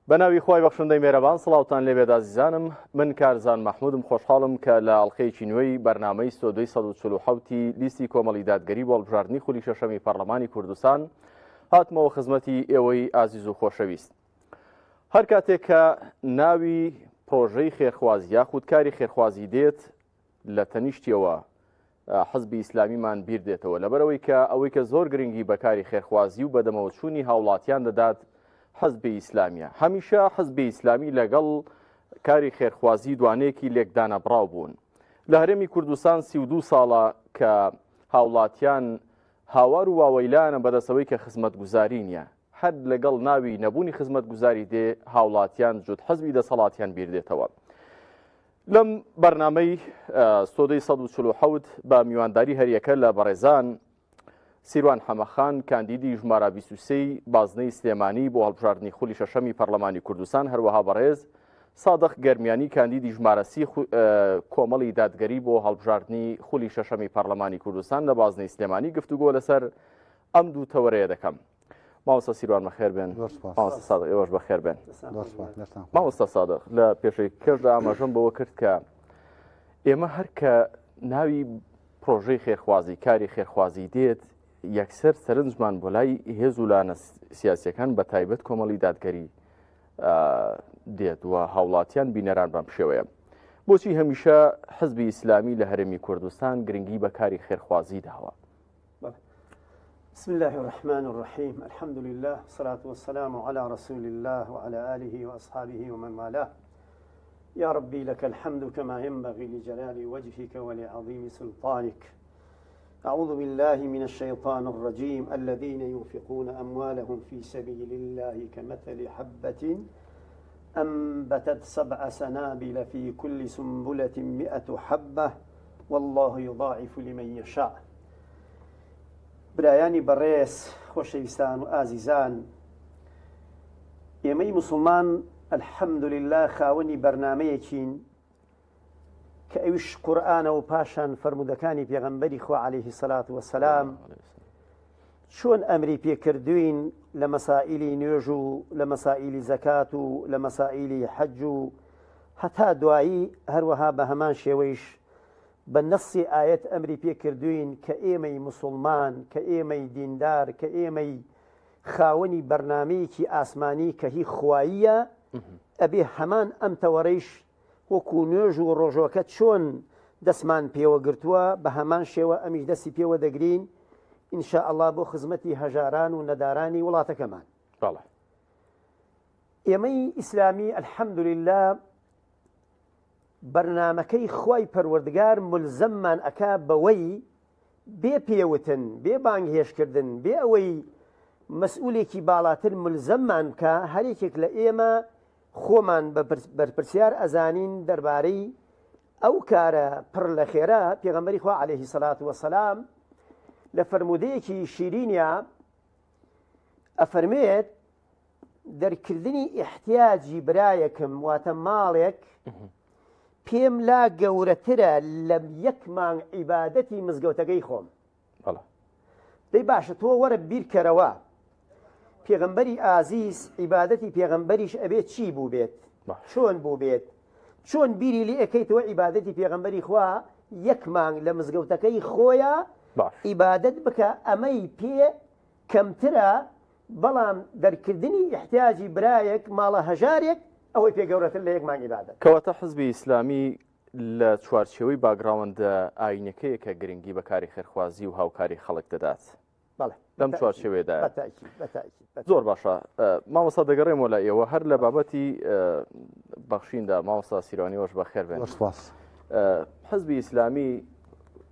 بەناوی خوای بەخشندەی مێرەبان سڵاوتان لێبێت ئازیزانم من کارزان مەحمودم خۆشحاڵم کە لە ئەڵلقەیەکی نوێی بەرنامەی ستۆدیۆی 147 لیستی کۆمەڵی دادگەری بۆ هەڵبژاردنی خولی شەشەمی پەرلەمانی کوردستان هاتمەوە خزمەتی ئێوەی ئازیز و خۆشەویست هەر کاتێک کە ناوی پرۆژەی خێرخوازی یاخود کاری خێرخوازی دێت لە تەنیشتیەوە حزبی ئیسلامیمان بیر دێتەوە لەبەرئەوەی کە ئەوەی کە زۆر گرنگی بە کاری خێرخوازی و بەدەمەوەچوونی هاوڵاتیان دەدات حزبی ئیسلامیە هەمیشە حزبی ئیسلامی لەگەڵ کاری خێرخوازی دوانەیەکی لێکدانەبڕاو بوون لە هەرێمی کوردستان 32 ساڵە کە هاوڵاتیان هاوار و واوەیلانە بەدەستەوەی کە خزمەتگوزاری نییە هەر لەگەڵ ناوی نەبوونی خزمەتگوزاری دێ هاوڵاتیان جوت حزبی دەسەڵاتیان بیر دێتەوە. لەم بەرنامەی ستۆدیۆی 147 بە میوانداری هەریەکە لە بەڕێزان سیروان حەمەخان کاندیدی ژمارە 23 بازنەی سلێمانی بۆ هەڵبژاردنی خولی شەشەمی پەرلەمانی کوردستان هەروەها بەڕێز سادق گەرمیانی کاندیدی ژمارە سی کۆمەڵی دادگەری بۆ هەڵبژاردنی خولی شەشەمی پەرلەمانی کوردستان لە بازنەی سلێمانی گفتوگۆ لەسەر ئەم دوو تەوەرەیە دەکەم. مامۆستا سیروان بەخێر بێن مامۆستا سادق ئێوەش بەخێر بێن مامۆستا سادق لە پێشەی کەشدا ئاماژەم بەوە کرد کە ئێمە هەر کە ناوی پرۆژەی خێرخوازی کاری خێرخوازی دێت یەکسەر سەرنجمان بۆ لای هێز و لانە سیاسەکان بە تایبەت کۆمەڵی دادگەری دێت و هاوڵاتیان بینەران بەم شێوەیە. بۆچی هەمیشە حزبی ئیسلامی لە هەرێمی کوردستان گرنگی بە کاری خێرخوازی داوە؟ بسم الله الرحمن الرحيم الحمد لله والصلاة والسلام على رسول الله وعلى آله وأصحابه ومن والاه يا ربي لك الحمد كما ينبغي لجلال وجهك ولعظيم سلطانك أعوذ بالله من الشيطان الرجيم الذين ينفقون أموالهم في سبيل الله كمثل حبة أنبتت سبع سنابل في كل سنبلة مئة حبة والله يضاعف لمن يشاء برایانی بەڕێز، خۆشەویستان و ئازیزان، ئێمەی موسڵمان الحمدللە خاوەنی بەرنامەیەکین کە ئەویش قورئانە و پاشان فەرموودەکانی پێغەمبەری خوا عەلەیهی سەلات وەسەلام چۆن ئەمری پێکردوین لە مەسائیلی نوێژ و لە مەسائیلی زەکات و لە مەسائیلی حەج و هەتا دوایی هەروەها بە هەمان شێوەیش بە نەصی ئایەت ئەمری پێ کردووین کە ئێمەی موسوڵمان، کە ئێمەی دیندار، کە ئێمەی خاوەنی بەرنامەیەکی ئاسمانی کە هی خواییە، ئەبێ هەمان ئەم تەوەرەیش وەکو نوێژ و ڕۆژۆکە چۆن دەستمان پێوە گرتووە بە هەمان شێوە ئەمیش دەستی پێوە دەگرین ان شاء اللە بۆ خزمەتی هەژاران و نەدارانی وڵاتەکەمان. بەڵێ. ئێمەی ئیسلامی الحمدللە بەرنامەکەی خوای پەروەردگار مولزەممان ئەکا بەوەی بێ پێوتن، بێ بانگهێشتکردن، بێ ئەوەی مەسئولێکی باڵاتر مولزەممان بکا، هەر یەکێک لە ئێمە خۆمان بە بەرپرسیار ئەزانین دەربارەی ئەو کارە پڕ لە خێرە، پێغەمبەری خوا عەلەیهی سەلات وەسەلام لە فەرموودەیەکی شیرینیا ئەفەرموێت، دەرکردنی ئیحتیاجی برایەکم واتە ماڵێک پێم لا گەورەترە لە یەک مانگ عیبادەتی مزگەوتەکەی خۆم دەی باشە تۆ وەرە بیرکەرەوە پێغەمبەری ئازیز عیبادەتی پێغەمبەریش ئەبێ چی بوو بێت چۆن بوو بێت چۆن بیری لێ ئەەکەیتەوە عیبادەتی پێغەمبەری خوا یەک مانگ لە مزگەوتەکەی خۆیان عیبادەت بکە ئەمەی پێ کەمترە بەڵام دەرکردنی ئیحتیاجی برایەک ماڵە هەژارێک ئەوەی پێ گەورەتر لە یەک مانگ عیبادەت. کەواتە حزبی ئیسلامی لە چوارچێوەی باکگراوەندە ئایینەکەیە کە گرنگی بە کاری خێرخوازی و هاوکاری خەڵک دەدات. بەڵێ. لەم چوارچێوەیەدایە. بە تەئکید، بە تەئکید، بە زۆر باشە مامۆستا دەگەڕێمەوە لای ئێوە هەر لە بابەتی بەخشیندا مامۆستا سیروانی ئێوەش بەخێر بێن. زۆر سوپاس. حزبی ئیسلامی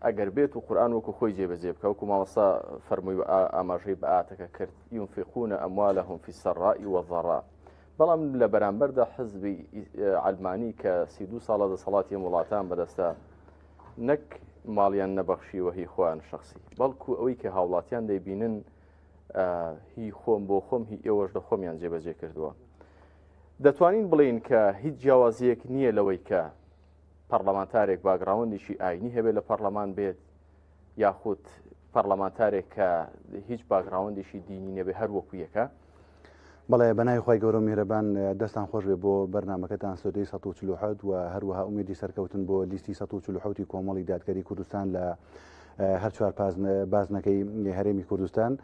ئەگەر بێت و قورئان وەکو خۆی جێبەجێ بکە وەکو مامۆستا فەرمووی ئاماژەی بە ئاتەکە کرد ينفقون أموالهم في السراء والضراء بەڵام لە بەرامبەردا حزبی عەلمانی کە 32 ساڵە دەسەڵاتی ئەم وڵاتان بەدەستە نەک ماڵیان نەبەخشیوە هی خۆیان شخصی بەڵکو ئەوەی کە هاوڵاتیان دەیبینن هی خۆم بۆ خۆم هی ئێوەش لە خۆمیان جێبەجێ کردووە دەتوانین بڵین کە هیچ جیاوازیەک نییە لەوەی کە پەڕلەمانتارێک باگڕاوندێکی ئاینی هەبێت لە پەڕلەمان بێت یاخود پەڕلەمانتارێک کە هیچ باگڕاوندێکی دینی نەبێ هەر وەکو یەکە؟ بەڵێ بەناوی خوای گەورە و میهرەبان دەستان خۆش بێ بۆ بەرنامەکەتان سۆدەی 147 و هەروەها ئومێدی سەرکەوتن بۆ لیستی 147 کۆمەڵی دادگەری کوردستان لە هەر چوار بازنەکەی هەرێمی کوردستان.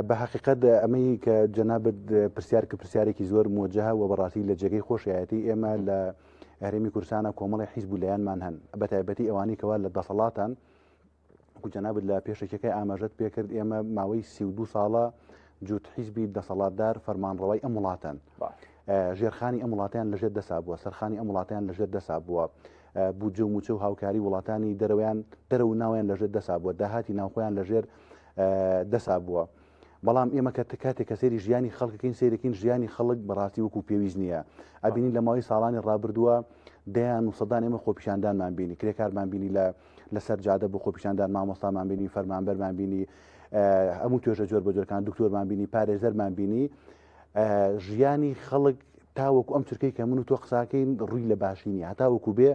بە حقیقت ئەمەی کە جەنابت پرسیار کە پرسیارێکی زۆر مۆجەهە و بەڕاستی لە جێگەی خۆشیایەتی ئێمە لە هەرێمی کوردستانە کۆمەڵی حیزب و لایەنمان هەن بە تایبەتی ئەوانەی کەوا لە دەسەڵاتان وەکو جەنابت لە پێشەکیەکەی ئاماژەت پێکرد ئێمە ماوەی 32 ساڵە جووت حیزبی دەسەڵاتدار فەرمانڕەوای ئەم وڵاتەن ژێرخانی ئەم وڵاتیان لەژێر دەسا بووە سەرخانی ئەم وڵاتیان لەژێر دەسا بووە بودجە و موچە و هاوکاری وڵاتانی دەرەوەیان دەرە و ناویان لەژێر دەسا بووە داهاتی ناوخۆیان لەژێر دەسا بووە. بەڵام ئێمە کە کاتێک کە سەیری ژیانی خەڵکەکەین سەیرەکەین ژیانی خەڵک بەڕاستی وەکو پێویست نییە ئەبینین لە ماوەی ساڵانی ڕابردووە دەیان و سەدان ئێمە خۆپیشاندانمان بینی کرێکارمان بینی لە لەسەر جادە بۆ خۆپیشاندان مامۆستامان بینی فەرمانبەرمان بینی هەموو توێژە جۆر بە جۆرەکان دکتۆرمان بینی پارێزەرمان بینی ژیانی خەڵک تاوەکو ئەم چرکەی کە من و تۆ قساکەین ڕووی لە باشی نیە هەتاوەکو بێ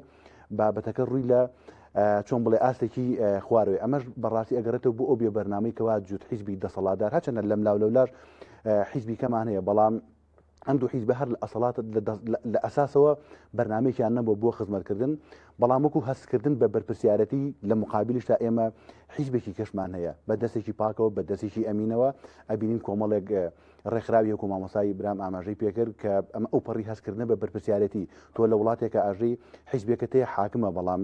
بابەتەکە ڕووی لە چۆن بڵێ ئاستێکی خوارەوەی ئەمەش بەڕاستی ئەگەڕێتەوە بۆ ئەو بێ بەرنامەی کەوا جووت حیزبی دەسەڵاتدار هەچەندە لەم لاو لەولاش حیزبی کەمان هەیە بەڵام ئەم دوو حیزبە هەر لە ئەسەڵات لە ئەساسەوە بەرنمەیەکیان نەبوو بۆ خزمەتکردن بەڵام وەکو هەستکردن بە بەرپرسیارەتی لە مقابلیشتا ئێمە حیزبێکی کەشمان هەیە بە دەستێکی پاکەوە بە دەستێکی ئەمینەوە ئەبینین کۆمەڵێک ڕێکخراوی وەکو مامۆستای برام ئاماژەی پێکرد کە ئەمە ئەو پەڕی هەستکردنە بە بەرپرسیارێتی تۆ لە وڵاتێکە ئاژەی حیزبێکە تێ حاکمە بەڵام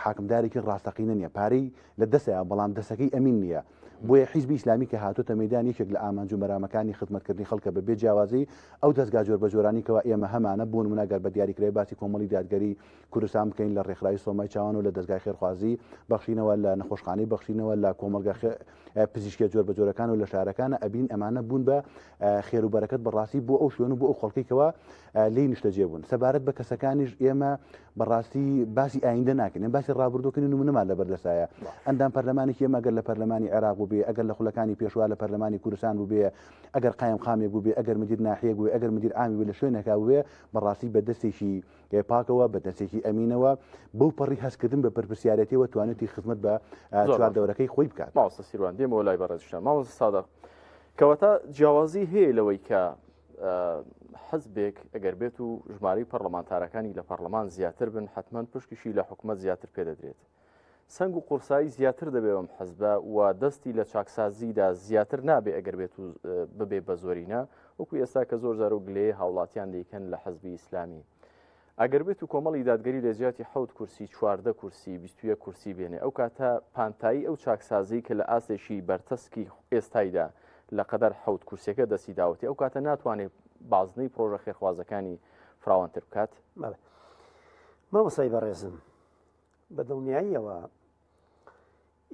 حاکمدارێکی ڕاستەقینە نییە پارەی لە دەسەیە بەڵام دەسەکەی ئەمین نییە بۆیە حیزبی ئیسلامی کە هاتۆتە مەدان یەکێک لە ئامانج و مەرامەکانی خزمەتکردنی خەڵکە بە بێ جیاوازی ئەو دەستگا جۆر بە جۆرانی کەوا ئێمە هەمانە بۆ نمونە گەر بە دیاریکراوی باسی کۆمەڵی دادگەری کوردستان بکەین لە ڕێکخراوی سۆمای چاوان و لە دەستگای خێرخوازی بەخشینەوە لە نەخۆشخانەی بەخشینەوە لە کۆمەڵگە پزیشکیە جۆر بە جۆرەکان و لە شارەکانە ئەبین ئەمانە بوون بە خێر و بەرەکەت بەڕاستی بۆ ئەو شوێن و بۆ ئەو خەڵکی کەوا لێی نیشتەجێ بوون سەبارەت بە کەسەکانیش ئێمە بەڕاستی باسی ئایندە ناکەین ئێمە باسی ڕابردووکەین و نمونەمان لەبەردەستایە ئەندام پەرلەمانێکی ئێمە ئەگەر لە پەرلەمانی عێراق بووبێ ئەگەر لە خولەکانی پێشوا لە پەرلەمانی کوردستان بووبێ ئەگەر قایم قامێک بووبێ ئەگەر مدیر ناحیەک بووبێ ئەگەر مدیر عامی بووبێ لە شوێنێکا بووبێ بەڕاستی بە دەستێکی پاکەوە بە دەستێکی ئەمینەوە بەو پەڕی هەستکردن بە بەرپرسیارەتیەوە توانێتی خزمەت بە چواردەورەکەی خۆی بکات. مامۆستا سیروان دێمەوە لای بەڕێزیشتان مامۆستا سادق کەواتە جیاوازی هەیە لەوەی کە حزبێک ئەگەر بێت و ژمارەی پەرلەمانتارەکانی لە پەرلەمان زیاتر بن حتمما پشکیشی لە حکومت زیاتر پێدەدرێت سنگ و قورسایی زیاتر دەبێ بەم حزبە و دەستی لە چاکسازیدا زیاتر نابێ ئەگەر بێت و ببێ بە زۆرینە وەکو ئێستا کە زۆر جار و گلەیە هاوڵاتیان دەیکەن لە حزبی ئیسلامی. ئەگەر بێت و کۆمەڵی دادگەری لە جیاتی حەوت کورسی 14 کورسی 21 کورسی بێنێ ئەو کاتە پانتایی ئەو چاکسازی کە لە ئاستێکی بەرتەسکی ئێستایدا لە قەدەر حەوت کورسیەکە دەستی داوەتی ئەو کاتە ناتوانێت بازنەی پرۆژە خێرخوازەکانی فراوانتر بکات. بەڵێ مامۆستای بەڕێزم بە دڵنیاییەوە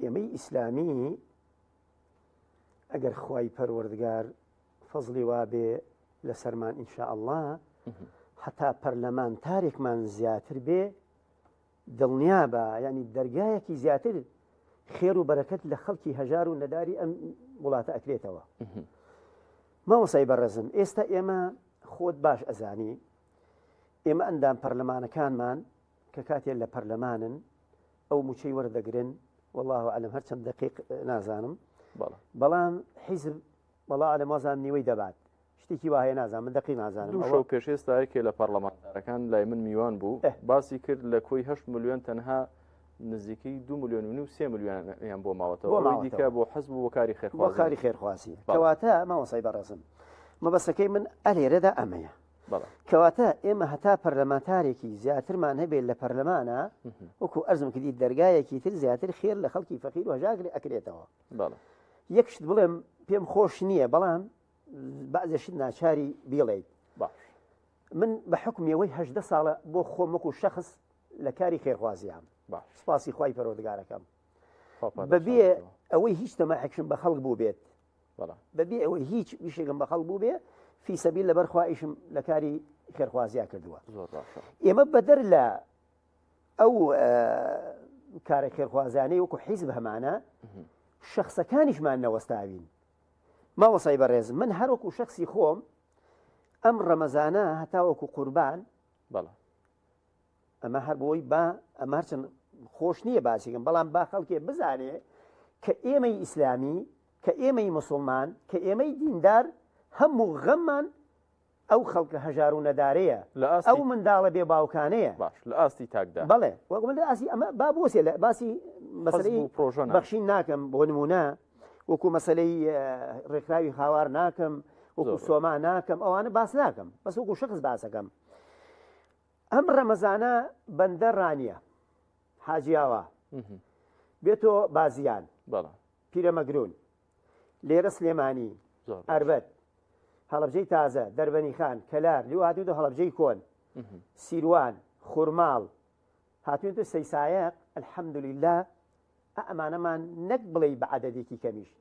ئێمەی ئیسلامی ئەگەر خوای پەروەردگار فەزڵی وابێ لەسەرمان ئینشاءاللە هەتا پەرلەمانتارێکمان زیاتر بێ دڵنیا بە ینی دەرگایەکی زیاتر خێر و بەرەکەت لە خەڵکی هەژار و نەداری ئەم وڵاتە ئەکرێتەوە مامۆسای بەڕێزم ئێستا ئێمە خۆت باش ئەزانی ئێمە ئەندام پەرلەمانەکانمان کە کاتێ لە پەرلەمانن ئەو موچەی وەردەگرن والله اعلم هەرچەند دقیق نازانم بەڵام حیزب وەڵا عەلەم وازانم نیوەی دەبات شتێکی وا هەیە نازانم من دەقیق نازانم دوو شەو پێش ئێستا یەکێ لە پەرلەمانتارەکان لای من میوان بوو باسی کرد لە کۆی 8 ملیۆن تەنها نزیکەی 2 ملیۆن و 3 ملیۆنیان بۆ ماوەتەوە بۆ دیکە بۆ حەزب بۆ کاری خێرخوازی بۆ کاری خێرخوازی کەواتە مامۆستای بەڕێزم مەبەستەکەی من ئەلێرەدا ئەمەیە کەواتە ئێمە هەتا پەرلەمانتارێکی زیاترمان هەبێت لە پەرلەمانە وەکو ئەرزم کردی دەرگایەکی تر زیاتر خێر لە خەڵکی فەقیر و هەژار ئەکرێتەوە یەک شت بڵێم پێم خۆش نییە بەڵام بەعزێ شت ناچاری بیڵێیت من بە حکمیەوەی هەدە ساڵە بۆ خۆم وەکو شخص لە کاری خێرخوازیام سپاسی خوای پەرۆدگارەکەم بەبێ ئەوەی هیچ تەماحێکشم بە خەڵک بوو بێت بەبێ ئەوەی هیچ ئیشێکم بە خەڵک بوو بێ فی سەبیل لەبەر خوا ئیشم لە کاری خێرخوازیا کردووە ئێمە بەدەر لە ئەو کارە خێرخوازانەی وەکو حیزب هەمانە شخصەکانیشمان نەوەستاوین مامۆسای بەڕێز من هەروەکو شخصی خۆم ئەم ڕەمەزانە هەتاوەکو قوربان ئەمە هەر بۆی با ئەمە هەرچەند خۆش نییە باسیکەم بەڵام با خەڵکێ بزانێ کە ئێمەی ئیسلامی کە ئێمەی مسلمان کە ئێمەی دیندار هەموو غەممان ئەو خەڵکە هەژار و نەدارەیە، ئەو منداڵە بێ باوکانەیە. باش لە ئاستی تاکدا. بەڵێ وەک من لە ئاستی ئەمە با بوەسێ لە باسی مەسەلەی بەخشین ناکەم بۆ نمونە وەکو مەسەلەی ڕێکخراوی هاوار ناکەم وەکو سۆما ناکەم ئەوانە باس ناکەم بەس وەکو شخص باسەکەم ئەم ڕەمەزانە بەندە ڕانیە حاجیاوا بێتۆ بازیان پیرەمەگرون لێرە سلێمانی، ئەربەت، هەڵەبجەی تازە، دەربەنیخان، کەلار، لیو هاتوویتە هەڵەبجەی کۆن، سیروان، خورماڵ، هاتوویتە سەیسایەق، الحمدللە ئا ئەمانەمان نەک بڵێی بە عەدەدێکی کەمیش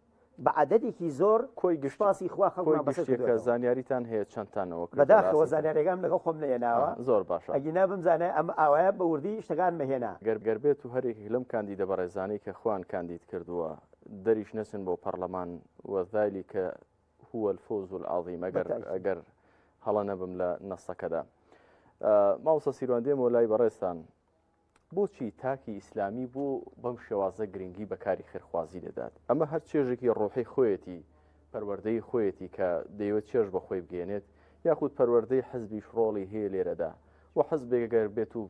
بە عەدەدێکی زۆر کۆی گشت سوپاسی خوا کۆی خەڵکمان بەسەر گشتیەکە کردووەتەوە. زانیاریتان هەیە چەندتانەوە کردووە لە بەداخەوە ئاستی زانیاریەکانم لەگەڵ خۆم نەهێناوە زۆر باشە. ئەگینا بمزانایە ئەم ئاوایە بە وردی شتەکانم ئەهێنا. گەر گەر بێت و هەریەکێک لەم کاندیدە بەڕێزانەی کە خۆیان کاندید کردووە دەریش نەچن بۆ پەڕلەمان و ذلک هو الفوز العظیم ئەگەر ئەگەر هەڵە نەبم لە نەسەکەدا. مامۆستا سیروان دێمەوە لای بەڕێزتان بۆچی تاکی ئیسلامی بۆ بەم شێوازە گرنگی بە کاری خێرخوازی دەدات؟ ئەمە هەر چێژێکی ڕۆحی خۆیەتی پەروەردەی خۆیەتی کە دەیەوێت چێژ بە خۆی بگەێنێت یاخود پەروەردەی حزبیش ڕۆڵی هەیە لێرەدا و حزبێک گەر بێت و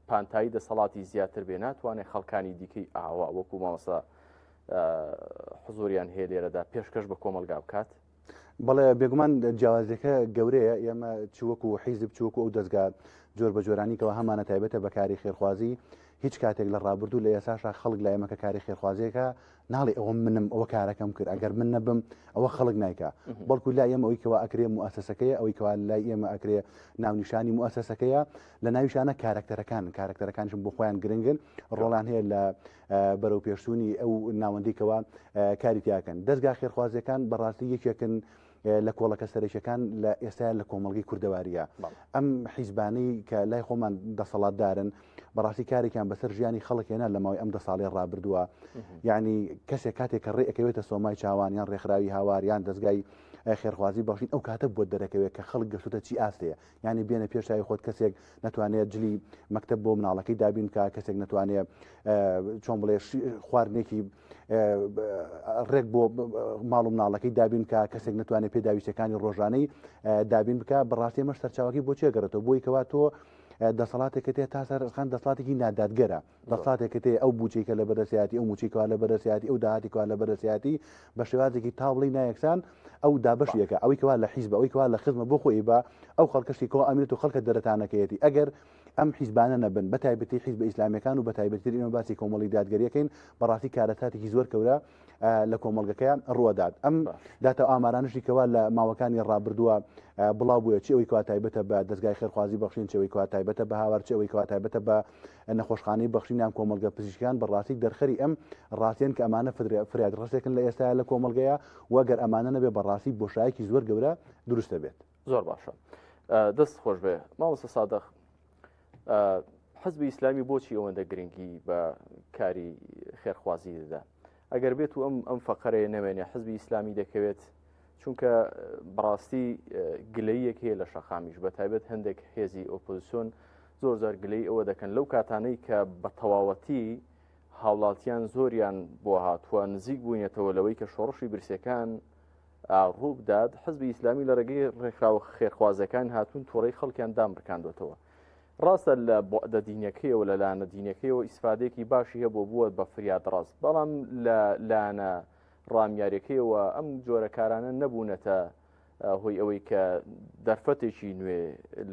پانتایی دەسەڵاتی زیاتر بێ ناتوانێت خەڵکانی دیکەی ئاوا وەکو مامۆستا حزوریان هەیە لێرەدا پێشکەش بە کۆمەلگا بکات؟ بەڵێ بێگومان جیاوازیەکە گەورەیە ئێمە چ وەکو حیزب چ وەکو ئەو دەستگا جۆر بە جۆرانی کەەوە هەمانە تایبەتە بە کاری خێرخوازی هیچ کاتێک لە ڕابردوو لە ئێساشا خەڵک لای ئێمە کە کاری خێرخوازیەکە ناڵێ ئەوە منم ئەوە کارەکەم کرد ئەگەر من نەبم ئەوە خەڵک نایکا بەڵکو لای ئێمە ئەوی کەوا ئەکرێ موئەسەسەکەیە ئەوی کەوا لای ئێمە ئەکرێ ناونیشانی موئەسەسەکەیە لە ناویشانە کارەکتەرەکان کارەکتەرەکانیشم بۆ خۆیان گرنگن ڕۆڵیان هەیە لە بەرەو پێشچوونی ئەو ناوەندی کەوا کاری تیاکەن دەستگا خێرخوازیەکان بەڕاستی یەکێکن لە کۆڵەکە سەرەکیەکان لە ئێستا لە کۆمەڵگەی کوردەواریە ئەم حیزبانەی کە لای خۆمان دەسەڵاتدارن بەڕاستی کارێکیان بەسەر ژیانی خەڵک هێنا لە ماوەی ئەم دە ساڵی ڕابردووە یعنی کەسێک کاتێک کە ڕێ ئەکەوێتە سۆمای چاوان یان ڕێکخراوی هاوار یان دەستگای خێرخوازی بەخشین ئەو کاتە بۆ دەرەکەوێت کە خەڵک گەشتوتە چی ئاستەیە یعنی بێنە پێش چاوی خۆت کەسێک نەتوانێت جلی مەکتب بۆ مناڵەکەی دابین بکە کەسێک نەتوانێت چۆن بڵێ خواردنێکی ڕێک بۆ ماڵ و مناڵەکەی دابین بکە کەسێک نتوانێت پێداویستەکانی ڕۆژانەی دابین بکە بەڕاستی ئەمەش سەرچاوەکەی بۆ چێگەڕێتەوە بۆی کەوا تۆ دەسەڵاتێکت هەیە تا سەرخان دەسەڵاتێکی نادادگەرە دەسەڵاتێکت هەیە ئەو بودجەی کە لە بەرەسیاتی ئەو موچەی کەوا لە بەرەسیاتی ئەو داهاتی کەوا لە بەرەسیاتی بە شێوازێکی تاوڵی نایەکسان ئەو دابەشیەکە ئەوەی کەوا لە حیزب ئەوەی کەوا لە خزمە بۆ خۆی بە ئەو خەڵکەشی کەوا ئەمێنێت و خەڵکە دەرەتانەکەیەتی ئەگەر ئەم حیزبانە نەبن بە تایبەتی حیزبە ئیسلامیەکان و بە تایبەتتر ئێمە باسی کۆمەڵی دادگەریەکەین بەڕاستی کارەساتێکی زۆر کەورە لە کۆمەڵگەکەیان ڕوەدات ئەم داتا و ئامارانشی کەوا لە ماوەکانی ڕابردووە بڵاو بووە چی ئەوی کوا تایبەتە بە دەستگای خێرخوازی بەخشین چەوەی کوا تایبەتە بە هاوار چی ئەوەی کوا تایبەتە بە نەخۆشخانەی بەخشینیان کۆمەڵگە پزیشکان بەڕاستی دەرخەری ئەم ڕاستیان کە ئەمانە فریاد ڕەسێکن لە ئێستا لە کۆمەڵگەیە وەگەر ئەمانە نەبێ بەڕاستی بۆشایەکی زۆر گەورە دروستە بێت. زۆر باشە دەست خۆش بێ مامۆستا سادق حزبی ئیسلامی بۆچی ئەوەندە گرنگی بە کاری خێرخوازی دەدا ئەگەر بێت و ئەم ئەم فەقەرەیە نەمێنێ حزبی ئیسلامی دەکەوێت چونکە بەڕاستی گلەیەک هەیە لە شەقامیش بە تایبەت هەندێک هێزی ئۆپۆزیسیۆن زۆر زار گلەی ئەوە دەکەن لەو کاتانەی کە بە تەواوەتی هاوڵاتیان زۆریان بۆ هاتووە نزیک بووینەتەوە لەوەی کە شۆڕشی برسەکان ڕووبدات، حزبی ئیسلامی لە ڕێگەی ڕێکخراوە خێرخوازەکان هاتوون توڕەی خەڵکیان دامرکاندوەتەوە. ڕاستە لە بوعدە دینەکەیەوە لە لایەنە دینەکەیەوە ئیسفادەیەکی باشی هەبووە بووە بە فریادڕەس، بەڵام لە لایەنە ڕامیاریەکەیەوە ئەم جۆرە کارانە نەبوونەتە هۆی ئەوەی کە دەرفەتێکی نوێ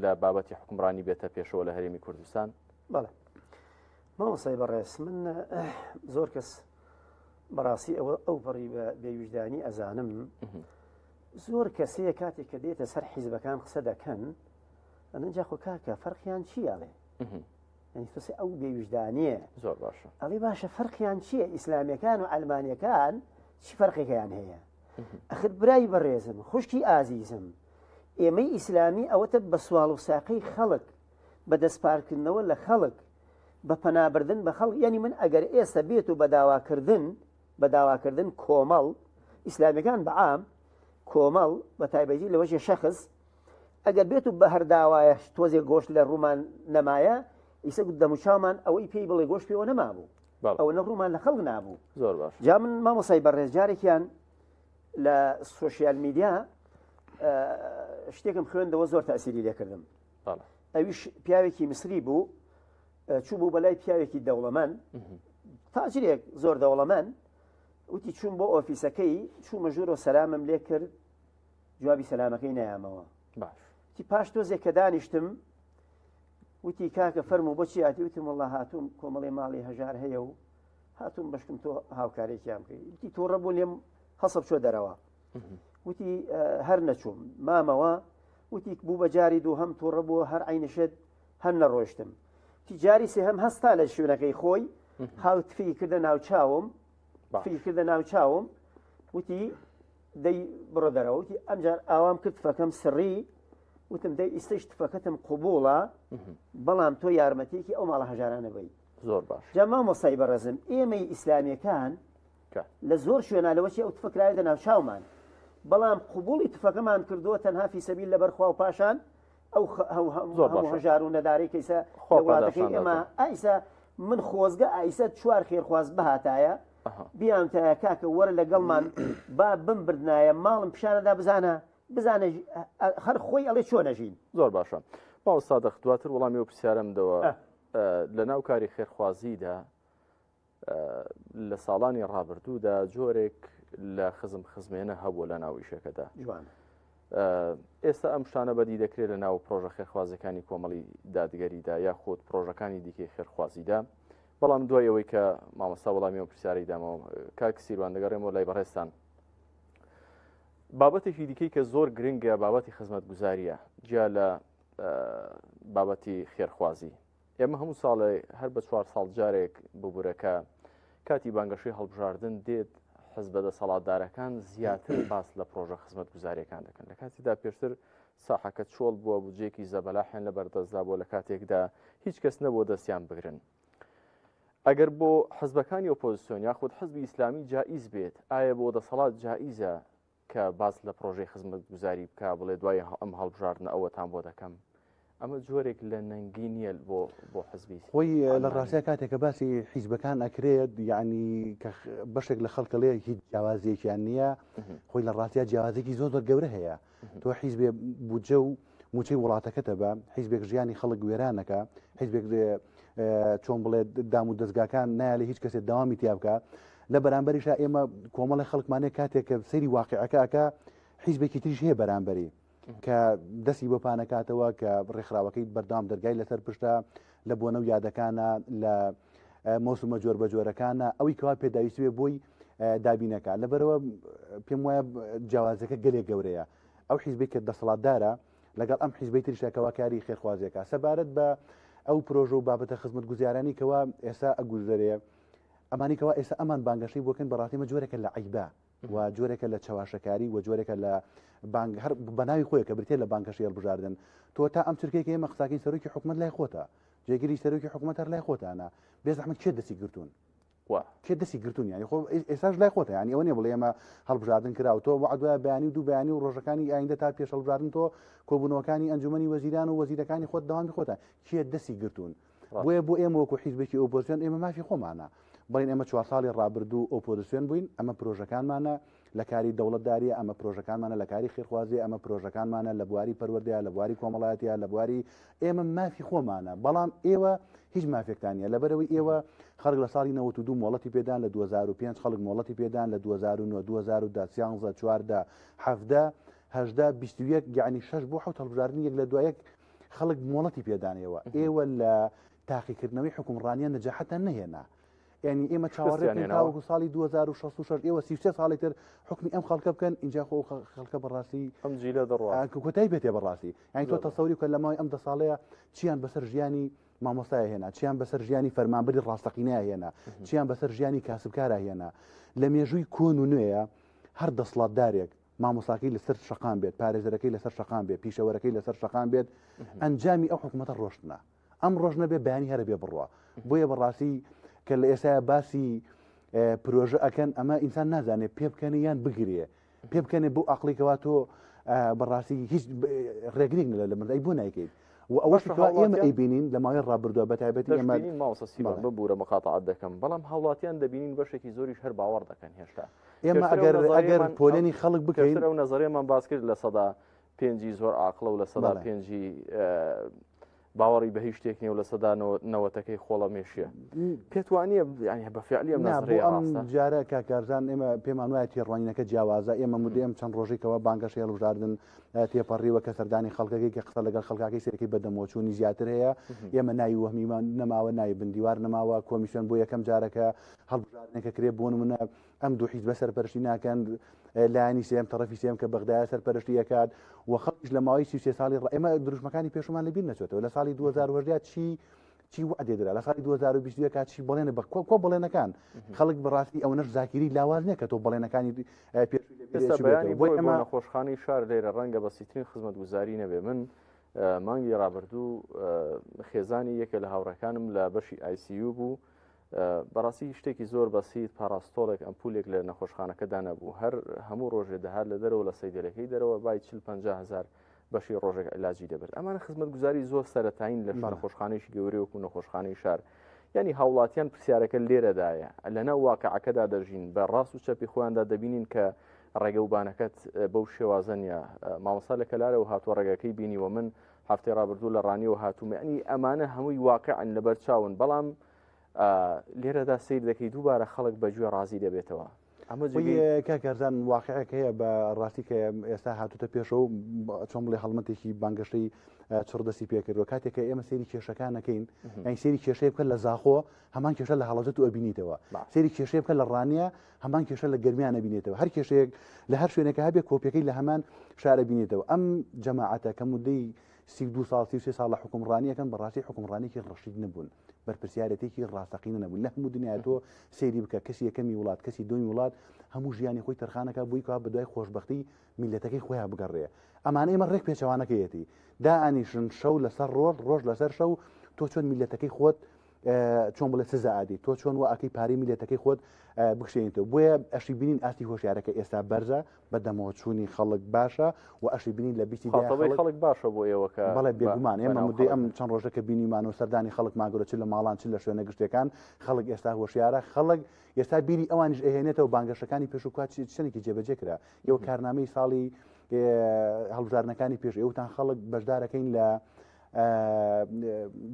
لە بابەتی حوکمڕانی بێتە پێشەوە لە هەرێمی کوردستان. بەڵێ مامۆستای بەڕێز من زۆر کەس بەڕاستی ئەوە ئەو پەڕی بە بێویژدانی ئەزانم زۆر کەسەیە کاتێک کە دێتە سەر حیزبەکان قسە دەکەن ئەنن جاخۆ کاکە فەرقیان چی ئەڵێ یعنی تۆسێ ئەو بێویژدانیە زۆر باشە ئەڵێ باشە فەرقیان چییە ئیسلامیەکان و ئەلمانیەکان چی فەرقێکیان هەیە ئەخر برای بەڕێزم خوشکی ئازیزم ئێمەی ئیسلامی ئەوەتە بە سواڵ و ساقەی خەڵک بە دەستپارکردنەوە لە خەڵک بە پەنابردن بە خەڵک یانی من ئەگەر ئێستا بێت و بە داواکردن بە داواکردن کۆمەڵ ئیسلامیەکان بە عام کۆمەڵ بە تایبەتی لەوەشی شەخص ئەگەر بێت و بە هەر داوایە تۆزێک گۆشت لە ڕوومان نەمایە ئیسە دەموچاومان ئەوەی پێی بڵێ گۆشت پێوە نەمابوو ئەوە نە ڕوومان لە خەڵک نابوو زۆر باش جا من مامۆسای بەڕێز جارێکیان لە سۆشیال میدیا شتێکم خوێندەوە زۆر تەسیری لێکردم ئەویش پیاوێکی میسری بوو چوو بوو بەلای پیاوێکی دەوڵەمەند تاجرێک زۆر دەوڵەمەند وتی چوون بۆ ئۆفیسەکەی چوومە ژوورۆ سەلامم لێ کرد جوابی سەلامەکەی نایامەوە باش وتی پاش تۆزێک کە دانیشتم وتی کاکە فەرموو بۆچی هاتی وتم والله هاتووم کۆمەڵی ماڵی هەژار هەیە و هاتووم بەشکم تۆ هاوکارێکیان بکەی وتی تووڕە بوو لێم هەسە بچۆ دەرەوە وتی هەر نەچووم مامەوە وتی بوو بە جاری دووهەم تووڕە بوو هەر عینشت هەر نەڕۆشتم تی جاری سێهەم هەستا لە شوێنەکەی خۆی هاوتفی کردە ناوچاوم فی کردە ناوچاوم وتی دەی بڕۆ دەرەوە وتی ئەمجار ئاوام کرد تفەکەم سڕی وتم دەی ئیستەش تفەکەتم قوبوڵە بەڵام تۆ یارمەتیەکی ئەو ماڵە هەژارانە بی زۆر باش جا مامۆستای بەڕێزم ئێمەی ئیسلامیەکان لە زۆر شوێنا لەوەچی ئەو تفە کراوێتە ناوچاومان بەڵام قوبوڵی تفەکەمان کردووە تەنها فی سەبیل لەبەر خوا و پاشان ئەو هەموو هەژار و نەدارەی کەیسە وڵاتەکەی ئێمە ئایسا من خۆزگە ئایسە چوار خێرخواز بهاتایە بیانتایە کاکە وەرە لەگەڵمان با بمبردنایە ماڵم پیشانەدا بزانە بزانە هەر خۆی ئەڵێ چۆن ئەژین. زۆر باشە مامۆستا سادق دواتر وەڵامی ئەو پرسیارەم دەوە لە ناو کاری خێرخوازیدا لە ساڵانی ڕابردوودا جۆرێک لە خزم خزمێنە هەبووە لە ناو ئیشەکەدا ئێستا ئەم شتانە بەدی دەکرێت لە ناو پرۆژە خێرخوازەکانی کۆمەڵی دادگەریدا یاخود پرۆژەکانی دیکەی خێرخوازیدا بەڵام دوای ئەوەی کە مامۆستا وەڵامی ئەو پرسیارەی دامەوە کاک سیروان دەگەڕێمەوە لای بەڕێزتان بابەتێکی دیکەی کە زۆر گرنگە بابەتی خزمەتگوزاریە جیا لە بابەتی خێرخوازی ئێمە هەموو ساڵێ هەر بە چوار ساڵ جارێک ببورەکە کاتی بانگەشەی هەڵبژاردن دێت حزبە دەسەڵاتدارەکان زیاتر باس لە پرۆژە خزمەتگوزاریەکان دەکەن لە کاتیدا پێشتر ساحەکە چۆڵ بووە بودجەیەکی زەبەلاحیان لە بەردەستدا بووە لە کاتێکدا هیچ کەس نەبووە دەستیان بگرن ئەگەر بۆ حزبەکانی ئۆپۆزیسیۆن یاخود حزبی ئیسلامی جائیز بێت ئایا بۆ دەسەڵات جائیزە کە باس لە پرۆژەی خزمەتگوزاری بکا بڵێ دوای ئەم هەڵبژاردنە ئەوەتان بۆ دەکەم ئەمە جۆرێک لە نەنگی نییە بۆ بۆ حزبی خۆی لە ڕاستیا کاتێک کە باسی حیزبەکان ئەکرێت یعنی کە بەشێک لە خەڵکە لێ هیچ جیاوازیەکیان نییە خۆی لە ڕاستیا جیاوازێکی زۆر زۆر گەورە هەیە تۆ حیزبێ بودجە و موچەی وڵاتەکەتە بە حیزبێک ژیانی خەڵک وێرانەکە حیزبێک چۆن بڵێ دام و دەستگاکان نایە هیچ کەسێک داوامی تیا بکە لە بەرامبەریشا ئێمە کۆمەڵی خەڵکمانەیە کاتێک کە سەیری واقعەکەکە حیزبێکی تریش هەیە بەرامبەری کە دەستی بۆ پانەکاتەوە کە ڕێکخراوەکەی بەردەوام دەرگای لەسەر پشتە لە بۆنە و یادەکانە لە مۆسومە جۆر بە جۆرەکانە ئەوی کەوا پێداویستی بێ بۆی دابینەکە لەبەرەوە پێم وایە جیاوازەکە گەلێک گەورەیە ئەو حیزبێک کە دەسەڵاتدارە لەگەڵ ئەم حیزبەی تریشە کەوا کاری خێرخوازیەکە سەبارەت بە ئەو پرۆژە و بابەتە خزمەتگوزارانی کەوا ئێستا ئەگوزەرێ ئەمانی کەوا ئێستا ئەمان بانگەشەی بۆکەن بەڕاستی مە جۆرێکە لە عیبە و جۆرێکە لە چەواشەکاری و جۆرێکە لە بانگ هەر بەناوی خۆی کە بریتە لە بانگەشەی هەڵبژاردن تۆ تا ئەم چرکەیە کە ئێمە قساکەین سەرۆکی حکومەت لای خۆتە جێگیری سەرۆکی حکومەت هەر لای خۆتانە بێ زەحمەت کێ دەستی گرتوون کێ دەستی گرتوون یانی خۆ ئێستاش لای خۆتە یانی ئەوە نیە بڵێ ئێمە هەڵبژاردن کرا و تۆ وعد وایە بەیانی و دوو بەیانی و ڕۆژەکانی ئایندە تا پێش هەڵبژاردن تۆ کۆبوونەوەکانی ئەنجومەنی وەزیران و وەزیرەکانی خۆت دەوامی خۆتە کێ دەستی گرتوون بۆیە بۆ ئێمە وەکو حیزبێکی ئۆپۆزیسیۆن ئێمە مافی خۆمانە بڵین ئێمە چوار ساڵی ڕابردوو ئۆپۆزیسیۆن بووین ئەمە پرۆژەکانمانە لە کاری دەوڵەتداریە ئەمە پرۆژەکانمانە لە کاری خێرخوازی ئەمە پرۆژەکانمانە لە بواری پەروەردەیە لە بواری کۆمەڵایەتیە لە بواری ئێمە مافی خۆمانە بەڵام ئێوە هیچ مافێکتان نیە لەبەرەوەی ئێوە خەڵک لە ساڵی 92 مۆڵەتی پێدان لە 2005 خەڵک مۆڵەتی پێدان لە 2009 2010 13 14 17 18 21 یعنی 6 بۆ حوت هەڵبژاردن یەک لە دوای یەک خەڵک مۆڵەتی پێدانەوە ئێوە لە تاقیکردنەوەی حکومڕانیان نەجاحەتان نەهێنا یعنی ئێمە چاوەڕێ تاوەکو ساڵی 2066 ئێوە 33 ساڵی تر حکمی ئەم خەڵکە بکەن اینجا خۆ خەڵکە بەڕاستی ئەم جیلە دەڕوا کۆتایی بێتێ بەڕاستی یعنی تۆ تەسەوری بکە لە ماوەی ئەم دە ساڵەیە چیان بەسەر ژیانی مامۆستای هێنا چیان بەسەر ژیانی فەرمانبەری ڕاستەقینە هێنا چیان بەسەر ژیانی کاسبکارا هێنا لە مێژووی کۆن و نوێیە هەر دەسڵاتدارێک مامۆستاکەی لەسەر شەقام بێت پارێزەرەکەی لەسەر شەقام بێت پیشەوەرەکەی لەسەر شەقام بێت ئەنجامی ئەو حکوومەتە ڕۆشتنە ئەم ڕۆژ نەبێ بەیانی هەرە بێ بڕوا بۆیە بەڕاستی کە لە ئێستا باسی پرۆژە ئەکەن ئەمە ئینسان نازانێت پێ بکەنێ یان بگرێ پێ بکەنێ بۆ ئەقلیکەوە تۆ بەڕاستی هیچ ڕێگرێک نە لە مردای بۆ نایکەیت و ئەوەش ئێمە ئەیبینین لە ماوەی ڕابردووە بە تایبەتی ئێمە ماوەسە سیبان ببوورە مقاتعات دەکەم بەڵام هاوڵاتیان دەبینین بەشێکی زۆریش هەر باوەڕ دەکەن هێشتا ئێمە ئەگەر ئەگەر پۆلێنی خەڵک بکەین ئەو نەزەرێمان باس کرد لە سەدا. پێنجی زۆر عاقڵە و 5%ی باوەڕی بە هیچ شتێک نیە و لەسەدا نەوەتەکەی خۆڵە مێشیە. پێت وانیە یانی بە فعلی ئەم نەزڕیە ڕاستە؟ ئەم جارە کاک کارزان ئێمە پێمان وایە تێڕوانینەکە جیاوازە ئێمە مدەی ئەم چەند ڕۆژێکەوە بانگەشەی هەڵبژاردن تێپەڕیوە کە سەردانی خەڵکەکەی کە قسە لەگەڵ خەڵکاکەی سەرەکی بەدەمەوەچوونی زیاتر هەیە ئێمە ناوی وەهمیمان نەماوە ناوی بندیوار نەماوە کۆمیسیۆن بۆ یەکەم جارەکە هەڵبژاردنێکە کرێ بۆ نمونە ئەم دوو حیزبە سەرپەرشتی ناکەن لایەنی سێم تەڕەفی سێم کە بەغدایە سەرپەرشتی ئەکات و خەڵکیش لە ماوەی 33 ساڵی ڕ- ئێمە دروشمەکانی پێشومان لەبیر نەچێتەوە لە ساڵی 2018 چی چی وعدێ درا لە ساڵی 2021 کا چی بەڵێنە بە کۆ کۆ بەڵێنەکان خەڵک بەڕاستی ئەوەنەش زاکیری لاواز نییە کە تۆ بەڵێنەکانی اه، پێشووی لەبیر ئێستا چووبێتەوە. بەیانی بۆیە بۆی بۆ ئێمە نەخۆشخانەی شار لێرە ڕەنگە بەسیترین خزمەتگوزاری نەبێ من اه، مانگی ڕابردوو اه، خێزانی یەکێ لە هاوڕێکانم لە بەشی ICU بوو بەڕاستی شتێکی زۆر بەسیت پاراستۆڵێک ئەمپولێک لە نەخۆشخانەکەدا نەبوو هەر هەموو ڕۆژێ دەهات لە دەرەوە لە سەیدەلەکەی دەرەوە بای 40 50 هزار بەشی ڕۆژێک علاجی دەبرد ئەمانە خزمەتگوزاری زۆر سەرەتایین لە نەخۆشخانەیەکی گەورەی وەکو نەخۆشخانەی شار یعنی هاوڵاتیان پرسیارەکە لێرەدایە لەناو واقعەکەدا دەژین بە ڕاست و چەپی خۆیاندا دەبینین کە ڕێگە وبانەکەت بەو شێوازە نیە مامۆستا لە کەلارەوە هاتووە ڕێگەکەی بینیوە من هەفتەی ڕابردوو لە ڕانیەوە هاتووم یعنی ئەمانە هەمووی واقعن لەبەر چاون بەڵام لێرەدا سیر دەکەی دووبارە خەڵک بە گوێ ڕازی دەبێتەوە ئەمە جێگەی کاک کارزان واقعێک هەیە بە ڕاستی کە ئێستا هاتوتە پێشەوە چۆن بڵێ هەڵمەتێکی بانگەشەی چڕ دەستی پێکردوە کاتێک کە ئێمە سەیری کێشەکان نەکەین یانی سەیری کێشەیە بکە لە زاخۆ هەمان کێشە لە هەڵەبجە تو ئەبینیتەوە سەیری کێشەیە بکە لە ڕانیە هەمان کێشە لە گەرمیان ئەبینێتەوە هەر کێشەیەک لە هەر شوێنێکە هەبێ کۆپیەکەی لە هەمان شار ئەبینێتەوە ئەم جەماعەتە کە مدەی 32 ساڵ 33 ساڵ لە حکومڕانیەکەن بەڕاستی حکومڕانێکی ڕەشید نەبوون بەرپرسیارەتێکی ڕاستەقینە نەبوون لە هەموو دنیا تۆ سەیری بکە کەسی یەکەمی وڵات کەسی دومی وڵات هەموو ژیانی خۆی تەرخانەکە بووی کە بە دوای خۆشببختی میلەتەکەی خۆیان بگەڕێ ئەمانە ئێمە ڕێک پێچەوانەکەیەتی دائانیشن شەو لەسەر ڕۆژ ڕۆژ لەسەر شەو تۆ چۆن میلەتەکەی خۆت چۆن بڵێ سزا ئادی تۆ چۆن وا ئەکەی پارەی میلەتەکەی خۆت بکشێنیتەوە بۆیە ئەشی بینین ئاستی هۆشیارەکە ئێستا بەرزە بە دەمەوە چوونی خەڵک باشە و ئەشی بینین لە بیستی خاڵی خەڵک باشە بۆ ئێوە کە بەڵێ بێگومان ئێمە مدەی ئەم چەند ڕۆژە کە بینیمان و سەردانی خەڵکمان گەورە چ لە ماڵان چ لە شوێنە گشتەکان خەڵک ئێستا هۆشیارە خەڵک ئێستا بیری ئەوانیش ئەهێنێتەوە بانگەشەکانی پێشوکات چەندێکی جێبەجێ کرا ئێوە کارنامەی ساڵی هەڵبژاردنەکانی پێش ئێوتان خەڵک بەشدارەکەین لە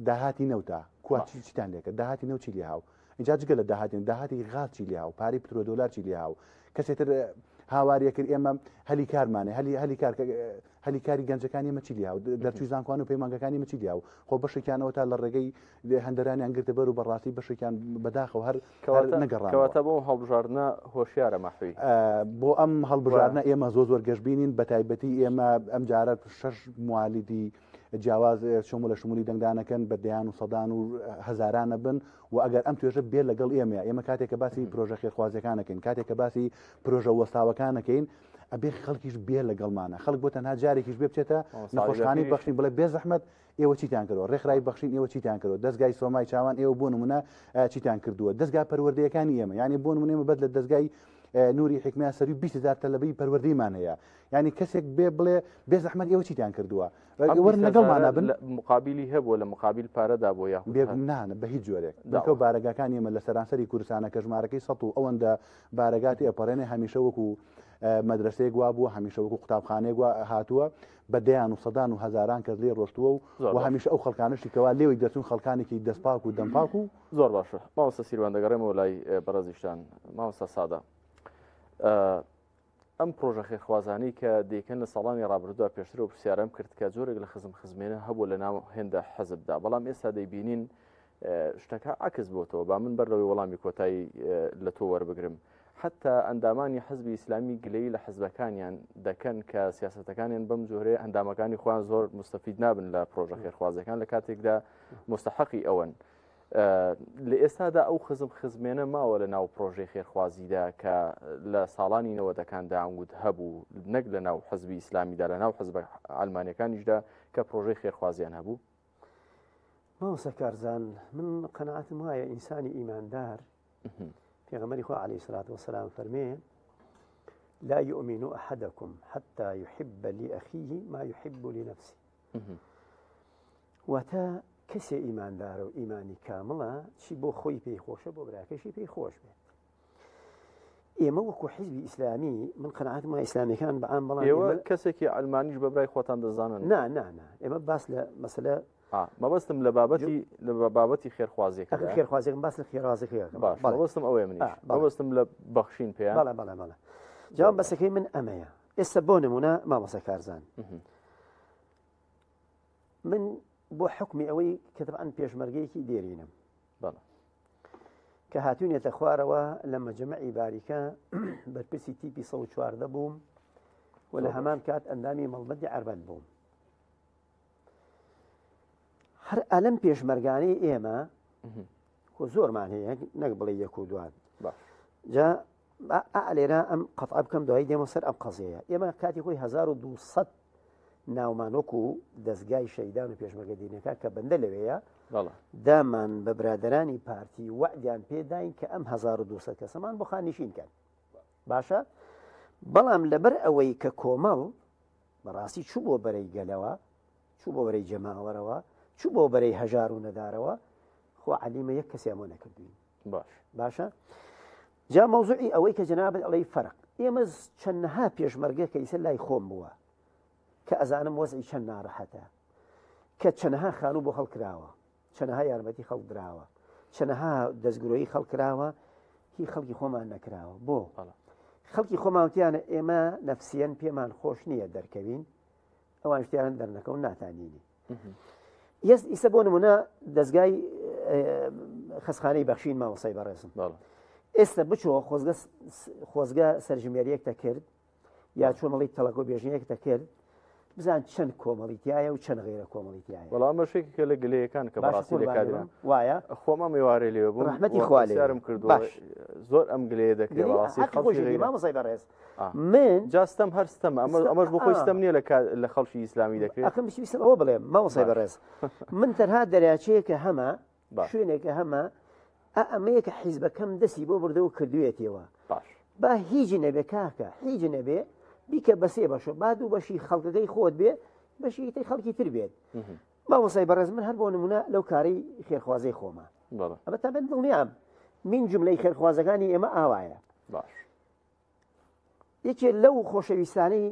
داهاتی نەوتە کوا چیتان لێکە داهاتی نەوت چی لێ هاو اینجا جگە لە داهاتی داهاتی غاز چی لێ هاو پارەی پترۆدۆلار چی لێ هاو کەسێتر هاواریە کرد ئێمە هەلی کارمانێ هەلی هەلی کار هەلی کاری گەنجەکانی ئێمە چی لێ هاو دەرچووی زانکۆان و پەیمانگەکانی ئێمە چی لێ هاو خۆ بەشێکیانەوە تا لە ڕێگەی هەندەرانیان گرتە بەر و بەڕاستی بەشێکیان بەداخەوە هەر نەگەڕانەوە. کەواتە بۆ ئەم هەڵبژاردنە هۆشیارە مەحوی؟ بۆ ئەم هەڵبژاردنە ئێمە زۆر زۆر گەشبینین بەتایبەتی ئێمە ئەمجارە شەش موالیدی جیاواز شمولە شمولی دەنگدانەکەن بە دەیان و سەدان و هەزارانە بن و ئەگەر ئەم توێژە بێ لەگەڵ ئێمە ئێمە کاتێک کە باسی پرۆژە خێرخوازیەکانەکەین کاتێک کە باسی پرۆژە وەستاوەکانەکەین ئەبێ خەڵکیش بێ لەگەڵمانە خەڵک بۆ تەنها جارێکیش بێ بچێتە نەخۆشخانەی بەخشین بڵێ بێ زەحمەت ئێوە چیتان کردووە ڕێکخراوی بەخشین ئێوە چیتان کردووە دەستگای سۆمای چاوان ئێوە بۆ نمونە چیتان کردووە دەستگا پەروەردەیەکانی ئێمە یعنی بۆ نمونە ئێمە بەس لە دەستگای نوری حکمیان سەروی 20هزار تەلەبەی پەروەردەیمان هەیە یعنی کەسێک بێ بڵێ بێ زەحمەت ئێوە چیتان کردووە وەرن لەگەڵمانە بن مقابلی هەبووە لە مقابل پارەدا بۆ یاخود بێگومان بە هیچ جۆرێک بنکە و بارەگاکانی ئێمە لە سەرانسەری کوردستانە کە ژمارەکەی سەد و ئەوەندە بارەگا تێئەپەڕێنێ هەمیشە وەکو مەدرەسەیەک وا بووە هەمیشە وەکو قوتابخانەیەک وا هاتووە بە دەیان و سەدان و هەزاران کەس لێ ڕۆشتووە و و هەمیشە ئەو خەڵکانەشی کەوا لێوەی دەچوون خەڵکانێکی دەستپاک و دەمپاک و زۆر باشە مامۆستا سیروان دەگەڕێمەوە لای بەڕێزیشتان مامۆستا سادە ئەم پرۆژە خێرخوازانەی کە دەیکەن لە ساڵانی ڕابردوودا پێشتر و پرسیارم کرد کە جۆرێک لە خزم خزمێنە هەبوو لە ناو هێندە حەزبدا بەڵام ئێستا دەیبینین شتەکە عکس بۆتەوە با من بەر لەوەی وەڵامی کۆتایی لە تۆ وەربگرم حتا ئەندامانی حزبی ئیسلامی گلەی لە حزبەکانیان دەکەن کە سیاستەکانیان بەم جۆرەیە ئەندامەکانی خۆیان زۆر مستەفید نابن لە پرۆژە خێرخوازەکان لە کاتێکدا مستحقی ئەوەن. لە ئێستادا ئەو خزم خزمێنە ماوە لە ناو پرۆژەی خێرخوازیدا کە لە ساڵانی نەوەدەکاندا ئەنگوت هەبوو نەک لە ناو حزبی ئیسلامیدا لە ناو حزبە عەلمانیەکانیشدا کە پرۆژەی خێرخوازیان هەبوو؟ مامۆستا کارزان من قەناعەتم وایە ئینسانی ئیماندار پێغەمبەری خوا عەلەیهی سەلات وەسەلام فەرمێ لا يؤمن أحدكم حتى يحب لأخيه ما يحب لنفسه واتە کەسێ ئیماندارە و ئیمانی کامڵە چی بۆ خۆی پێی خۆشە بۆ براکەشی پێی خۆش بێت. ئێمە وەکو حیزبی ئیسلامی من قەناعەتم وایە ئیسلامیەکان بە عام بەڵام ئێوە کەسێکی عەلمانیش بە برای خۆتان دەزانن؟ نا نا نا ئێمە باس لە مەسەلە مەبەستم لە بابەتی لە بابەتی خێرخوازیەکە خێرخوازیەکەم باس لە خێرخوازیەکە باش مەبەستم ئەوەیە منیش مەبەستم لە بەخشین پێیان بەڵێ بەڵێ بەڵێ جواب بەسەکەی من ئەمەیە ئێستا بۆ نمونە مامۆستا کارزان من بۆ حکمی ئەوەی کە تەبعەن پێشمەرگەیەکی دێرینم کە هاتوونێتە خوارەوە لە مەجەمەعی باریکە بەرپرسی تیپی 114 بووم و لە هەمان کات ئەندامی مەڵبەندی عەربەت بووم هەر ئەلم پێشمەرگانەی ئێمە خۆ زۆرمان هەیە نەک بڵێ یەک و دوان جا لێرە ئەم قەتع بکەم دوایی دێمە سەر ئەم قەزیەیە ئێمە کاتی خۆی 1200 ناومان وەکو دەستگای شەیدان و پێشمەرگە دینەکە کە بەندە لەوەیە دامان بە برادرانی پارتی وەعدیان پێداین کە ئەم 1200 کەسەمان بۆ خانیشین کەن باشە بەڵام لەبەر ئەوەی کە کۆمەڵ بەڕاستی چوو بۆ بەرەی گەلەوە چوو بۆ بەرەی جەماوەرەوە چوو بۆ بەرەی هەژار و نەدارەوە خۆ عەلیمە یەک کەسیان بۆ نەکردوین باش باشە جا مەوزوعی ئەوەی کە جەنابت ئەڵێی فەرق ئێمە چەندەها پێشمەرگە کە ئیسە لای خۆم بووە کە ئەزانم وەزعی چەند ناڕەحەتە کە چەنەها خانوو بۆ هەڵکراوە چەنەها یارمەتی خەڵک دراوە چەنەها دەستگرۆیی خەڵک کراوە هی خەڵکی خۆمان نەکراوە بۆ خەڵکی خۆماوتیانە ئێمە نەفسیەن پێمان خۆش نییە دەرکەوین ئەوان شتیان دەرنەکەون ناتانینی یەس ئیسە بۆ نمونە دەستگای خەسخانەی بەخشین مامۆسای بەڕێزم ئێستا بچۆ خۆزگە خۆزگە سەرژمێریەک دەکرد یا چۆمەڵی تەڵەکۆ بێژنەیەک دەکرد بزان چەند کۆمەڵی تایە و چەند غیرە کۆمەڵی تایە وەڵام بەشێکێکە لە گلەیەکان کە بەڕاستی لە کادرا وایە خۆم ئەم ئێوارەی لێوە بووم ڕەحمەتی خوا لێ پرسیارم کردووە باش. زۆر ئەم گلەیە دەکرێت گلەی بەڕاستی حەقی خەڵکی خۆشی غیرە مامۆستای بەڕێز آه. من جا ستەم هەر ستەمە ئەمە ستەم- ئەمەش بۆ خۆی آه. ستەم نییە لە کا- لە خەڵکی ئیسلامی دەکرێت ئەخم بشویستم ئەوە بڵێم مامۆستای باش. بەڕێز من تەنها دەریاچەیەکە هەمە باش. شوێنێکە هەمە ئا ئەمەیە کە حیزبەکەم دەستی بۆ بردەوە کردوێتیەوە باش. با هیچ نەبێ کاکە هیچ نەبێ بیکە بە سێ بەشە با دوو بەشی خەڵکەکەی خۆت بێ بەشی تری خەڵکی تر بێت مامۆستای بەڕێز من هەر بۆ نمونە لەو کارەی خێرخوازەی خۆمە ئەمە تا بن دڵنیام من جملەی خێرخوازەکانی ئێمە ئاوایە باش یەکێ لەو خۆشەویستانەی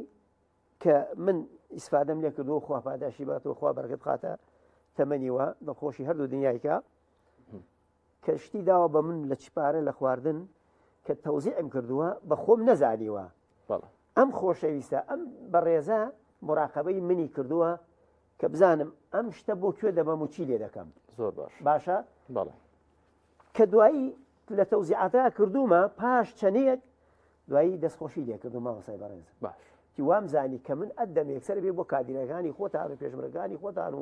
کە من ئیسفادەم لێ کردو خوا پاداشی باتەوە خوا بەرەکەت بخاتە تەمەنیوە دڵخۆشی هەردوو دنیایکە کە شتی داوە بە من لە چ پارە لە خواردن کە تەوزیعم کردووە بە خۆم نەزانیوە ئەم خۆشەویستە ئەم بەڕێزە مراقبەی منی کردووە کە بزانم ئەم شتە بۆ کوێ دەبەم و چی لێ دەکەم زۆر باش باشە بەڵێ کە دوایی لە تەوزیعاتا کردومە پاش چەندێک دوایی دەستخۆشی لێکردو مامۆستای بەڕێز باش وام زانی کە من ئەدەم یەکسەر بێ بۆ کادیرەکانی خۆتان و پێشمەرگانی خۆتان و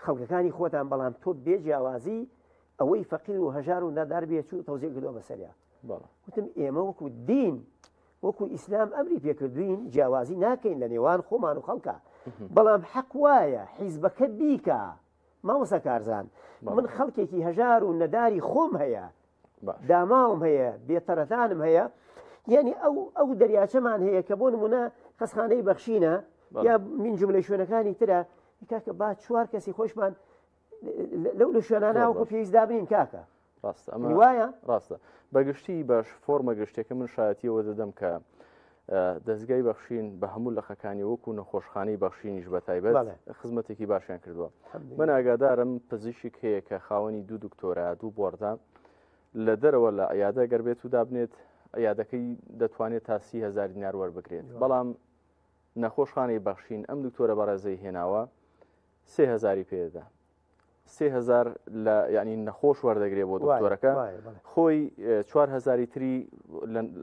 خەڵکەکانی خۆتان بەڵام تۆ بێ جیاوازی ئەوەی فەقیر و هەژار و نادار بێ چوو تەوزیع کردووە بەسەریا وتم ئێمە وەکو دین وەکو ئیسلام ئەمری پێکردوین جیاوازی ناکەین لە نێوان خۆمان و خەڵکە بەڵام حەق وایە حیزبەکە بیکە مامۆستا کارزان من خەڵکێکی هەژار و نەداری خۆم هەیە داماوم هەیە بێتەرەتانم هەیە یعنی ئەو ئەو دەریاچەمان هەیە کە بۆ نمونە خەسخانەی بەخشینە یا من جملە شوێنەکانی ترە کاکە با چوار کەسی خۆشمان لەو لە شوێنانە وەکو پێویست دابنین کاکە ڕاستە ئەمە وایە ڕاستە بەگشتی باش فۆرمە گشتێکە من شایەتیەوە دەدەم کە دەستگای بەخشین بە هەموو لقەکانی وەکو نەخۆشخانەی بەخشینیش بە تایبەت خزمەتێکی باشیان کردووە من ئاگادارم پزیشک هەیە کە خاوەنی دوو دکتۆرا دوو بۆردە لە دەرەوە لە عیادە گەر بێت و دابنێت عیادەکەی دەتوانێت تا 30هزار دینار وەربگرێت بەڵام نەخۆشخانەی بەخشین ئەم دکتۆرە بەڕێزەی هێناوە سێهزاری پێدا 3000 لە یعنی نەخۆش وەردەگرێ بۆ دکتۆرەکە خۆی 4000 تری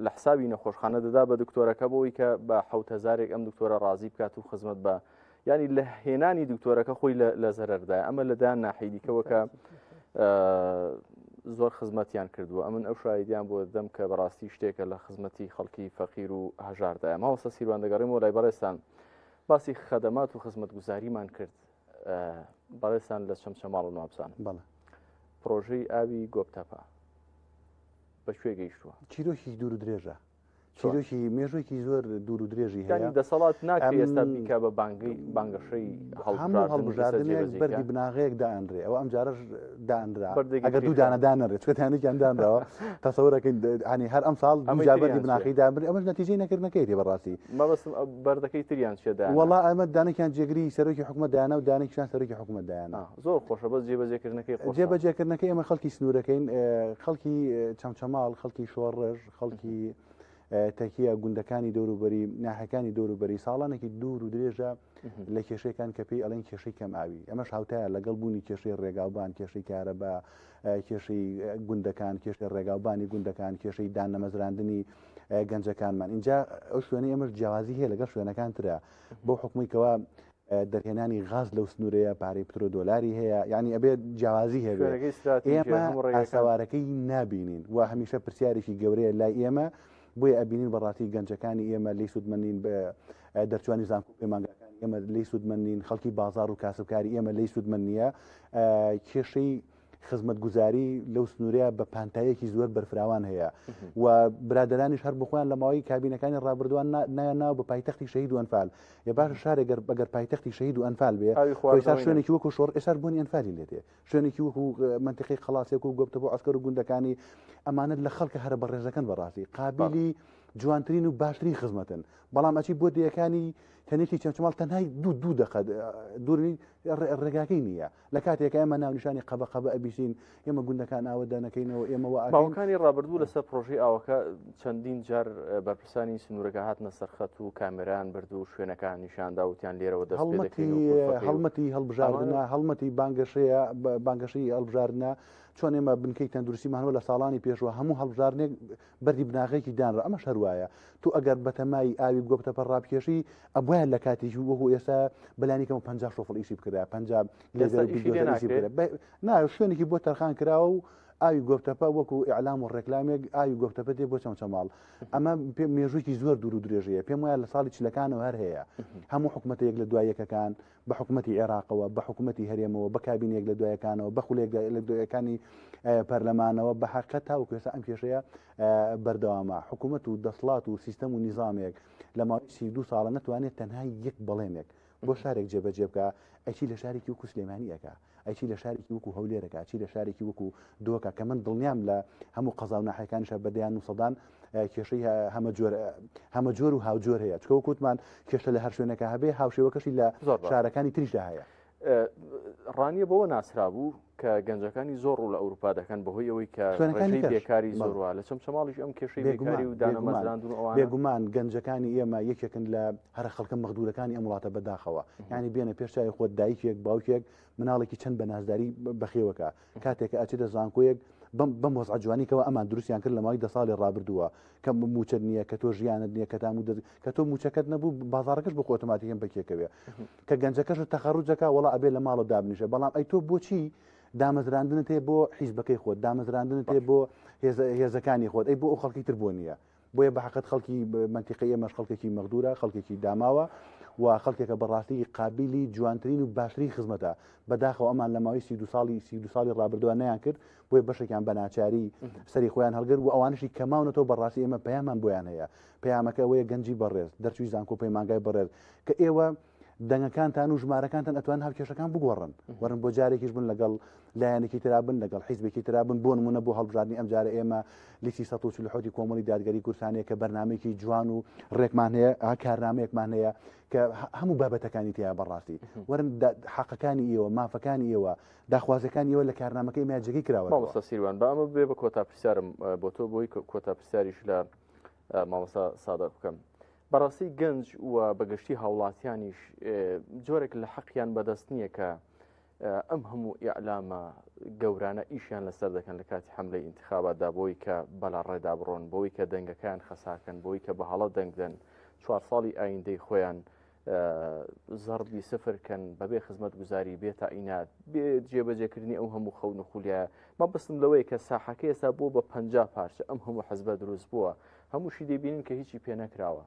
لە حسابی نەخۆشخانە دەدا بە دکتۆرەکە بۆی کە بە 7000 ئەم دکتۆرە ڕازی بکات و خزمەت بە ینی لە هێنانی دکتۆرەکە خۆی لە زەرەردا ئەمە لەدایان ناحیدیکەوە کە زۆر خزمەتیان کردووە ئەمن ئەو شایدیان بۆ دەم کە بەڕاستی شتێکە لە خزمەتی خەڵکی فەقیر و هەژاردایە ماوەسە سیروان دەگەڕێمەوە لای بەڕێستان باسی خەدەمات و خزمەتگوزاریمان کرد بەڕێزتان لە چەمچەماڵ نابزانم بەڵێ پرۆژەی ئاوی گۆپتەپە بە کوێ گەیشتووە؟ چیرۆکی دوور و درێژە. چیرۆکی مێژوویەکی زۆر دوور و درێژی هەیە. یانی دەسەڵات ناکرێ ئێستا بیکا بە بانگەی بانگەشەی هەموو هەڵبژاردنێک بەردی بناغەیەک دائەنرێ ئەوە ئەم جارەش دانرا ئەگەر دوو دانە دانەرێت چونکە دانێکیان دانراوە تەسەورەکەین ینی هەر ئەم ساڵ دوو جار بەردی بناغەی دابنرێ ئەمەش نەتیجەی نەکردنەکەی تێ بەڕاستی. مەبەستم بەردەکەی تریان چیە دایان؟ وەڵا ئەمە دانێکیان جێگری سەرۆکی حکومەت دایانە و دانێکیشان سەرۆکی حکومەت دایانە. زۆر خۆشە بەس جێبەجێکردنەکەی قورسە. جێبەجێکردنەکەی ئێمە خەڵکی سنوورەکەین خەڵکی چەمچەماڵ خەڵکی شۆڕش خەڵکی تەکیە گوندەکانی دەوروبەری ناحەکانی دەوروبەری ساڵانێکی دوور و درێژە لە کێشەکان کە پێی ئەڵێن کێشەی کەم ئاوی ئەمەش هاوتایە لەگەڵ بوونی کێشەی ڕێگاوبان کێشەی کارەبا کێشەی گوندەکان کێشەی ڕێگاوبانی گوندەکان کێشەی دانەمەزراندنی گەنجەکانمان اینجا ئەو شوێنەی ئەمەش جیاوازی هەیە لەگەڵ شوێنەکان ترە بۆ حکومی کەوا دەرهێنانی غاز لەو سنوورەیە پارەی پترۆ دۆلاری هەیە یعنی ئەبێت جیاوازی هەبێت ئێمە ئاسەوارەکەی نابینین و هەمیشە پرسیارێکی گەورەیە لای ئێمە بۆیە ئەبینین بەڕاستی گەنجەکانی ئێمە لی سوودمەندین بە دەرچوانی زانکۆ پەیمانگاکانی ئێمە لی سوودمەندین خەڵکی بازار و کاسبکاری ئێمە لی سوودمەند نییە کێشەی خزمەتگوزاری لەو سنوورەیە بە پانتاییەکی زۆر بەرفراوان هەیە و برادەرانیش هەر بخۆیان لە ماوەی کابینەکانی ڕابردووان نایان ناو بە پایتەختی شەهید و ئەنفال یە باشە شارێک گەر بەگەر پایتەختی شەهید و ئەنفال بێ ئێستا شوێنێکی وەکو شۆڕ ئێستا بوونی ئەنفالی لێ دێ شوێنێکی وەکو مەنتیقەی قەڵاسێک و گۆپتە بۆ عەسکەر و گوندەکانی ئەمانە لە خەڵکە هەرە بەڕێزەکەن بەڕاستی قابلی جوانترین و باشترین خزمەتن بەڵام ئەچی بۆ دێیەکانی تەنێکی چەمچەماڵ تەنهای دوو دوو دەقە دووری ڕێگاکەی نییە لە کاتێکا ئێمە ناونیشانی قەبە قەبە ئەبیسین، ئێمە گوندەکان ئاوەدا نەکەینەوە، ئێمە وا ئەکەین. ماوەکانی ڕابردوو لەسەر پڕۆژەی ئاوەکە چەندین جار بەرپرسانی سنوورەکە هاتنە سەر خەت و کامێرایان برد و شوێنەکان نیشاندا وتیان لێرەوە دەست پێ دەکەین و کورپەکەی و هەڵمەتی هەڵبژاردنە، هەڵمەتی بانگەشەیە، بانگەشەی هەڵبژاردنە، چۆن ئێمە بنکەی تەندروستیمان هەبوو لە ساڵانی پێشوە هەموو هەڵبژاردنێک بەردی بناغەیەکی دانرا ئەمەش هەر وایە تۆ ئەگەر بەتەمای ئاوی گۆپتەپە ڕابکێشی ئەبوایە لە کاتێکی وەکو ئێستا بەلانی کەم 50 شۆفڵ ئیشی بکرا 50 لێزەر ئیشی بکرا نا شوێنێکی بۆ تەرخان کراوە و ئاوی گۆپتەپە وەکو ئیعلام و ڕێکلامێک ئاوی گۆپتەپە دێ بۆ چەمچەماڵ ئەمە مێژوویەکی زۆر دوور و درێژەیە پێم وایە لە ساڵی چلەکانەوە هەر هەیە هەموو حکومەتە یەک لە دوای یەکەکان بە حکومەتی عێراقەوە، بە حکومەتی هەرێمەوە، بە کابینە یەک لە دوایەکانەوە، بە خولە یەک لە دوایەکانی پەرلەمانەوە، بە حەقیقەت تاوەکو ئێستا ئەم کێشەیە بەردەوامە. حکومەت و دەسڵات و سیستەم و نیزامێک لە ماوەی 32 ساڵە نەتوانێت تەنها یەک بەڵێنێک بۆ شارێک جێبەجێ بکا، ئەی چی لە شارێکی وەکو سلێمانی ئەکا؟ ئەی چی لە شارێکی وەکو هەولێرەکە چی لە شارێکی وەکو دۆکە کە من دڵنیام لە هەموو قەزا و ناحیەکانیشە بە دەیان و سەدان کێشەی هەمە جۆر هەمە جۆر و هاوجۆر هەیە چکە وەکوتمان کێشە لە هەر شوێنەکە هەبێ هاوشێوەکەشی لە شارەکانی تریشدا هەیە. ڕانیە بەوە ناسرابوو کە گەنجەکانی زۆر ڕوو لە ئەوروپا دەکەن بەهۆی ئەوەی کە ڕێژەی بێکاری زۆروە لە چەمچەماڵیش ئەم کێشەی بێکاری و دانەمەزراندن و ئەوانە بێگومان گەنجەکانی ئێمە یەکێکن لە هەرە خەڵکە مەغدورەکانی ئەم وڵاتە بەداخەوە یانی بێنە پێش چاوی خۆت دایکێک باوکێک مناڵێکی چەند بە نازداری بەخێوەکە کاتێک کە ئەچێتە زانکۆیەک بەم بەم وەزعە جوانیکەوە ئەمان دروستیان کرد لە ماوەی دە ساڵی ڕابردووە کە موچەت نییە کە تۆ ژیانت نییە کە تام و دەست کە تۆ موچەکەت نەبوو بازاڕەکەش بۆ خۆ ئۆتۆماتیکەن پەکێکەوێ کە گەنجەکەش تەخەڕوجەکە وەڵا ئەبێ لە ماڵەوە دابنیشە بەڵام ئەی تۆ بۆچی دامەزراندنت هەیە بۆ حیزبەکەی خۆت دامەزراندنت هەیە بۆ هێزەکانی خۆت ئەی بۆ ئەو خەڵکی تر بۆ نییە بۆیە بە حەقت خەڵکی مەنتیقەی ئێمەش خەڵکێکی مەغدورە خەڵکێکی داماوە و خەڵکێکە بەڕاستی قابلی جوانترین و باشترین خزمەتە بەداخەوە ئەمان لە ماوەی 32 ساڵی 32 ساڵی ڕابردووە نەیان کرد بۆیە بەشێکیان بە ناچاری سەری خۆیان هەڵگر و ئەوانشی کە ماونەتەوە بەڕاستی ئێمە پەیامان بۆیان هەیە پەیامەکە ئەوەیە گەنجی بەڕێز دەرچووی زانکۆ پەیمانگای بەڕێز کە ئێوە دەنگەکانتان و ژمارەکانتان ئەتوان هاوکێشەکان بگۆڕن وەرن بۆ جارێکیش بن لەگەڵ لایەنێکی ترا بن لەگەڵ حیزبێکی ترا بن بۆ نمونە بۆ هەڵبژاردنی ئەم جارە ئێمە لیستی 147 کۆمەڵی دادگەری کوردستانەیە کە بەرنمەیەکی جوان و ڕێکمان هەیە کارنامەیەکمان هەیە کە هەموو بابەتەکانی تیا بەڕاستی وەرن حەقەکانی ئێوە مافەکانی ئێوە داخوازەکانی ئێوە لە کارنامەکەی ئێمە جێگەی کراوە. مامۆستا سیروان با ئەمە بێ بە کۆتا پرسیارم بۆ تۆ بۆی کۆتا پرسیاریش لە مامۆستا سادق بکەم بەڕاستی گەنج و بەگشتی هاوڵاتیانیش جۆرێک لە حەقیان بەدەست نییە کە ئەم هەموو ئیعلامە گەورانە ئیشیان لەسەر دەکەن لە کاتی حملەی ئینتخاباتدا بۆی کە بەلا ڕێدا بڕۆن بۆی کە دەنگەکان خەساکەن بۆی کە بە هەڵە دەنگدەن چوار ساڵی ئایندەی خۆیان زەربی سفر کەن بەبێ خزمەتگوزاری بێ تەعینات بێ جێبەجێکردنی ئەو هەموو خەون و خولیایە مەبەستم لەوەیە کە ساحەکە ئێستا بووە بە 50 پارچە ئەم هەموو حزبە دروست بووە هەمووشی دەبینن کە هیچی پێ نەکراوە.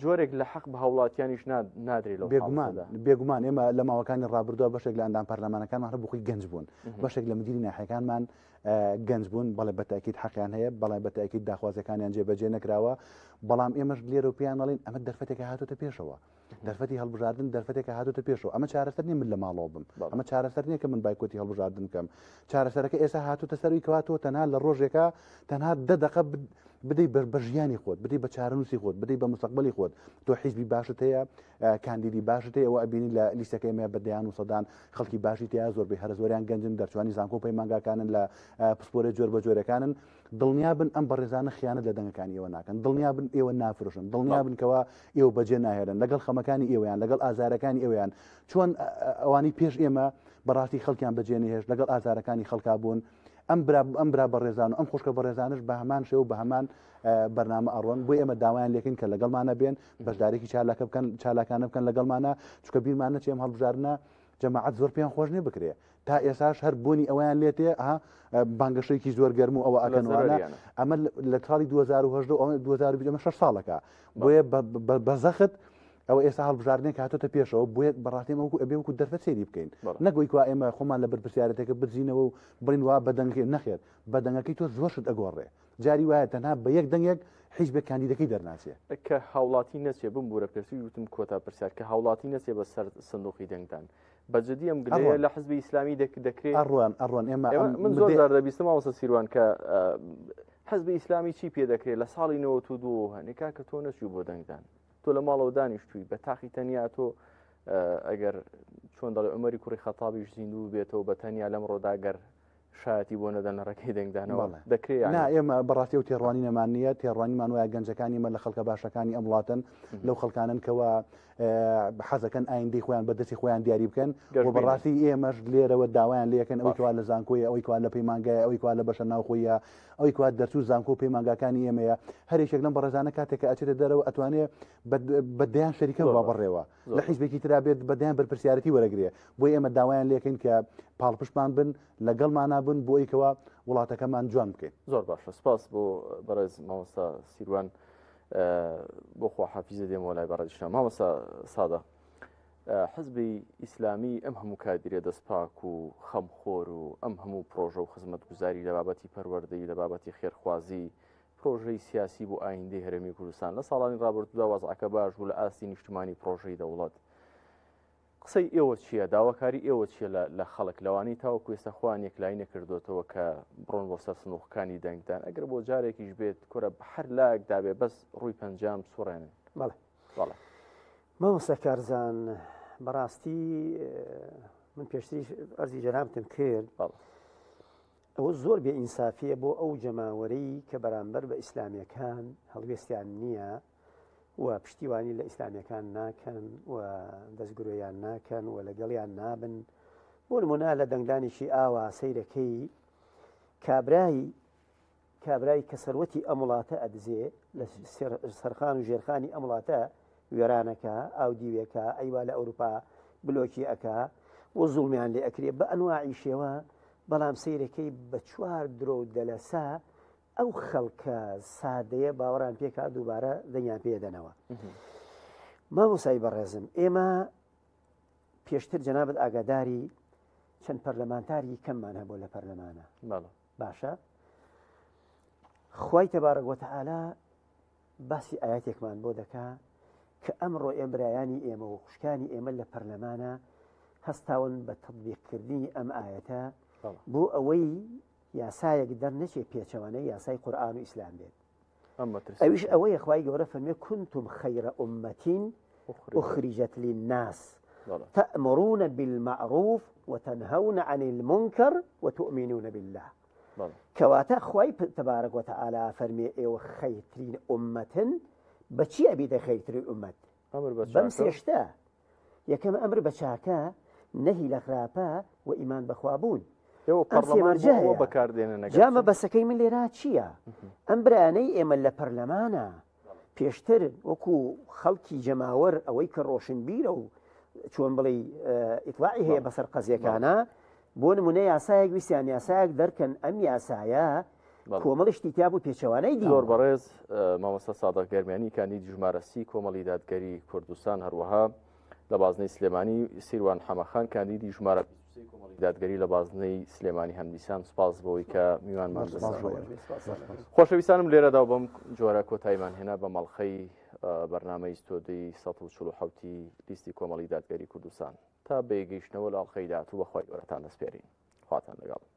جۆرێک لە حەق بە هاوڵاتیانیش نادرێت لەو بێگومان بێگومان ئێمە لە ماوەکانی ڕابردووە بەشێک لە ئەندام پەرلەمانەکانمان هەر بخۆی گەنج بوون بەشێک لە مدیری ناحیەکانمان گەنج بوون بەڵێ بەتاکیت حەقیان هەیە بەڵێ بەتاکیت داخوازەکانیان جێبەجێ نەکراوە بەڵام ئێمەش لێرە و پێیان دەڵێین ئەمە دەرفەتێکە هاتۆتە پێشەوە دەرفەتی هەڵبژاردن دەرفەتێکە هاتۆتە پێشەوە ئەمە چارەسەر نیە من لە ماڵەوە بم ئەمە چارەسەر نییە کە من بایکۆتی هەڵبژاردن بکەم چارەسەرەکە ئێستا هاتوتە سەروی کەوا تۆ تەنها لە ڕۆژێکە تەنها دە دقە بدەی بە ژیانی خۆت بدەی بە چارەنووسی خۆت بدەی بە مستەقبلی خۆت تۆ حیزبی باشت هەیە کاندیدی باشت هەیە ئەوە ئەبینی لە لیستەکەی ئێمە بە دەیان و سەدان خەڵکی باشی تیا زۆربەی هەرە زۆریان گەنجن دەرچوانی زانکۆ پەیمانگاکانن لە پسپۆرە جۆر بە جۆرەکانن دڵنیابن ئەم بەڕێزانە خیانەت لە دەنگەکانی ئێوە ناکەن، دڵنیابن ئێوە نافرۆشن، دڵنیابن کەوا ئێوە بەجێ ناهێڵن، لەگەڵ خەمەکانی ئێوەیان، لەگەڵ ئازارەکانی ئێوەیان، چۆن ئەوانەی پێش ئێمە بەڕاستی خەڵکیان بەجێ نەهێشت، لەگەڵ ئازارەکانی خەڵکا بوون، ئەم برا ئەم برا بەڕێزان و ئەم خوشکە بەڕێزانش بە هەمان شێوە و بە هەمان بەرنامە ئەڕۆن، بۆیە ئێمە داوایان لێکەین کە لەگەڵمانە بێن، بەشدارێکی چالاکە بکەن، چالاکانە بکەن لەگەڵمانە، چونکە بیرمان نەچێ ئەم هەڵبژاردنە جەماعەت زۆر پێیان خۆش نیە بکرێ تا ئێساش هەر بۆنی ئەوەیان لێتێ ها بانگەشەیەکی زۆر گەرم و ئەوە ئەکەنوانە ئەمە لە ساڵی 2010 ئەوە 2020 ئەمە 6 ساڵەکە بۆیە بە زەخت ئەوە ئێستا هەڵبژاردنێک هاتۆتە پێشەوە بۆیە بەڕاستی ئێمە وەکو ئەبێ وەکو دەرفەت سەیری بکەین نەگوی کوا ئێمە خۆمان لە بەرپرسیارەتێکە بدزینەوە و بڵین وا بە دەنگەکەی نەخێر بە دەنگەکەی تۆ زۆر شت ئەگۆڕێ جاری وایە تەنها بە یەک دەنگێک حیزبێک کاندیدەکەی دەرناچێ. کە هاوڵاتی نەچێ بمبورە پێشتریش وتم کۆتا پرسیار کە هاوڵاتی نەچێ بە سەر سندوقی دەنگدان بە جدی ئەم گلەیە لە حزبی ئیسلامی دەکرێت ئەڕوان ئەڕۆن ئێمە من زۆر جار دەبیستم مامۆستا سیروان کە حزبی ئیسلامی چی پێ دەکرێت لە ساڵی 92 هەنێ کاکە تۆ نەچوو بۆ دەنگدان تۆ لە ماڵەوە دانیشتووی بە تاقی تەنیا تۆ ئەگەر چۆن دەڵێ عمەری کوڕی خەتابیش زیندوو بێتەوە بە تەنیا لەم ڕۆدا گەر شایەتی بۆ نەدەن لە ڕێگەی دەنگدانەوە دەکرێت نا ئێمە بەڕاستی و تێڕوانینەمان نییە تێڕوانیمان وایە گەنجەکانی ئێمە لە خەڵکە باشەکانی ئەم وڵاتن لەو خەڵکانن کەوا حەزەکەن ئایندەی خۆیان بەدەستی خۆیان دیاری بکەن و بەڕاستی ئێمەش لێرەوە داوایان لەکەن ئەوی کوا لە زانکۆی ئەوی کوا لە پەیمانگای ئەوی کوا لە بەشە ناوخۆیە ئەوی کوا دەرچوو زانکۆ پەیمانگاکانی ئێمەیە هەرێکێک لەم بەڕێزانە کاتێک کە ئەچێتە دەرەوە ئەتوانێ بە دەیان شەریکە بە بەڕێوە لە حیزبێکی ترا بێت بە دەیان بەرپرسیارەتی وەرەگرێ بۆی ئێمە داوایان لێکەین کە پاڵپشتمان بن لەگەڵمانا بن بۆ ئەوەی وڵاتەکەمان جوان بکەین. زۆر باشە سپاس بۆ بەڕێز مامۆستا سیروان بۆ خواحافیزە دێمەوە لای بەڕێزیشتان مامۆستا سادە حزبی ئیسلامی ئەم هەموو کادیرە دەستپاک و خەمخۆر و ئەم هەموو پرۆژە و خزمەتگوزاری لە بابەتی پەروەردەی لە بابەتی خێرخوازی پرۆژەی سیاسی بۆ ئایندەی هەرێمی کوردستان لە ساڵانی ڕابردوودا وەزعەکە باش بوو لە ئاستی نیشتمانی پرۆژەی دەوڵەت قسەی ئێوە چییە داواکاری ئێوە چییە لە خەڵک لەوانەی تاوەکو ئێستا خۆیان یەکلایی نەکردوێتەوە کە بڕۆن بۆ سەر سندوقەکانی دەنگدان ئەگەر بۆ جارێکیش بێت کورە هەر لایەک دابێ بەس ڕووی پەنجام سوڕێنن بەڵێ بەڵێ مامۆستا کارزان بەڕاستی من پێشتریش ئەرزی جەنابتم کرد بەڵێ ئەوە زۆر بێ ئینسافیە بۆ ئەو جەماوەرەی کە بەرامبەر بە ئیسلامیەکان هەڵوێستیان نییە و پشتیوانی لە ئیسلامیەکان ناکەن و دەستگرۆیان ناکەن و لەگەڵیان نابن بۆ نمونە لە دەنگدانێکی ئاوا سەیرەکەی کابرای کابرای کە سەروەتی ئەم وڵاتە ئەدزێ لە سەرخان و ژێرخانی ئەم وڵاتە وێرانەکە ئاودیوێکە ئەیوا لە ئەوروپا بلۆکی ئەکا و زوڵمیان لێ ئەکرێ بە ئەنواعی شێوە بەڵام سەیرەکەی بە چوار درۆ و دەلەسە ئەو خەڵکە سادەیە باوەڕان پێکا دووبارە دەنگیان پێدەنەوە مامۆسای بەڕێزم ئێمە پێشتر جەنابەت ئاگاداری چەند پەرلەمانتاری کەممان هەبوو لە پەرلەمانە باشە خوای تەبارک وتعالی باسی ئاەتێکمان بۆ دەکا کە ئەمڕۆ ئێ برایانی ئێمە و خوشکانی ئێمە لە پەرلەمانە هەستاون بە تطبیقکردنی ئەم ئاەتە بۆ ئەوەی یاسایەک دەرنەچێ پێچەوانە یاسای قورآن و ئیسلام بێت ئەویش ئەوەیە خوای گەورە فەرمێ کنتم خەیرە ئومەتین أخرجت للناس تأمرون بالمعروف وتنهون عن المنكر وتؤمنون بالله کەواتە خوای تبارک وتعالى فەرمێ ئێوە خەیرترین ئومەتن بەچی ئەبیتە خەیرترین ئومەت بەم سێشتە یەکەم ئەمر بە چاکە، نەهی لە خراپە و ئیمان بەخوا بوون. ئێوە ئەم سێ پەڕلەمان مەرجە بۆ ئەوە هەیە. بەکاردێنن جا ئەگەرچی مەبەسەکەی من لێرا چییە؟ ئەم برایانەی ئێمە لە پەرلەمانە پێشتر وەکو خەڵکی جەماوەر ئەوەی کە ڕۆشنبیرە و چۆن بڵێی ئیتڵاعی هەیە بەڵێ بەسەر بەڵێ قەزیەکانە بۆ نمونە یاسایەک ویستیان یاسایەک دەرکەن ئەم یاسایە کۆمەڵی شتی تیا بوو پێچەوانەی دی. زۆر بەڕێز مامۆستا سادق گەرمیانی کاندیدی ژمارە سی کۆمەڵی دادگەری کوردستان هەروەها لە بازنەی سلێمانی سیروان حەمەخان کاندیدی ژمارە 23 کۆمەڵی دادگەری لە بازنەی سلێمانی هەمدیسان سپاس بۆی کە میوانمان خۆشەویستانم لێرەدا بەم جۆرە کۆتاییمان هێنا بە مەڵخەی بەرنامەی ستۆدی 147 لیستی کۆمەڵی دادگەری کوردستان تا بەیگەیشتنەوە لە ئەڵقەی داهاتوو بەخوای گەورەتان دەسپێرین خواتان لەگەڵ.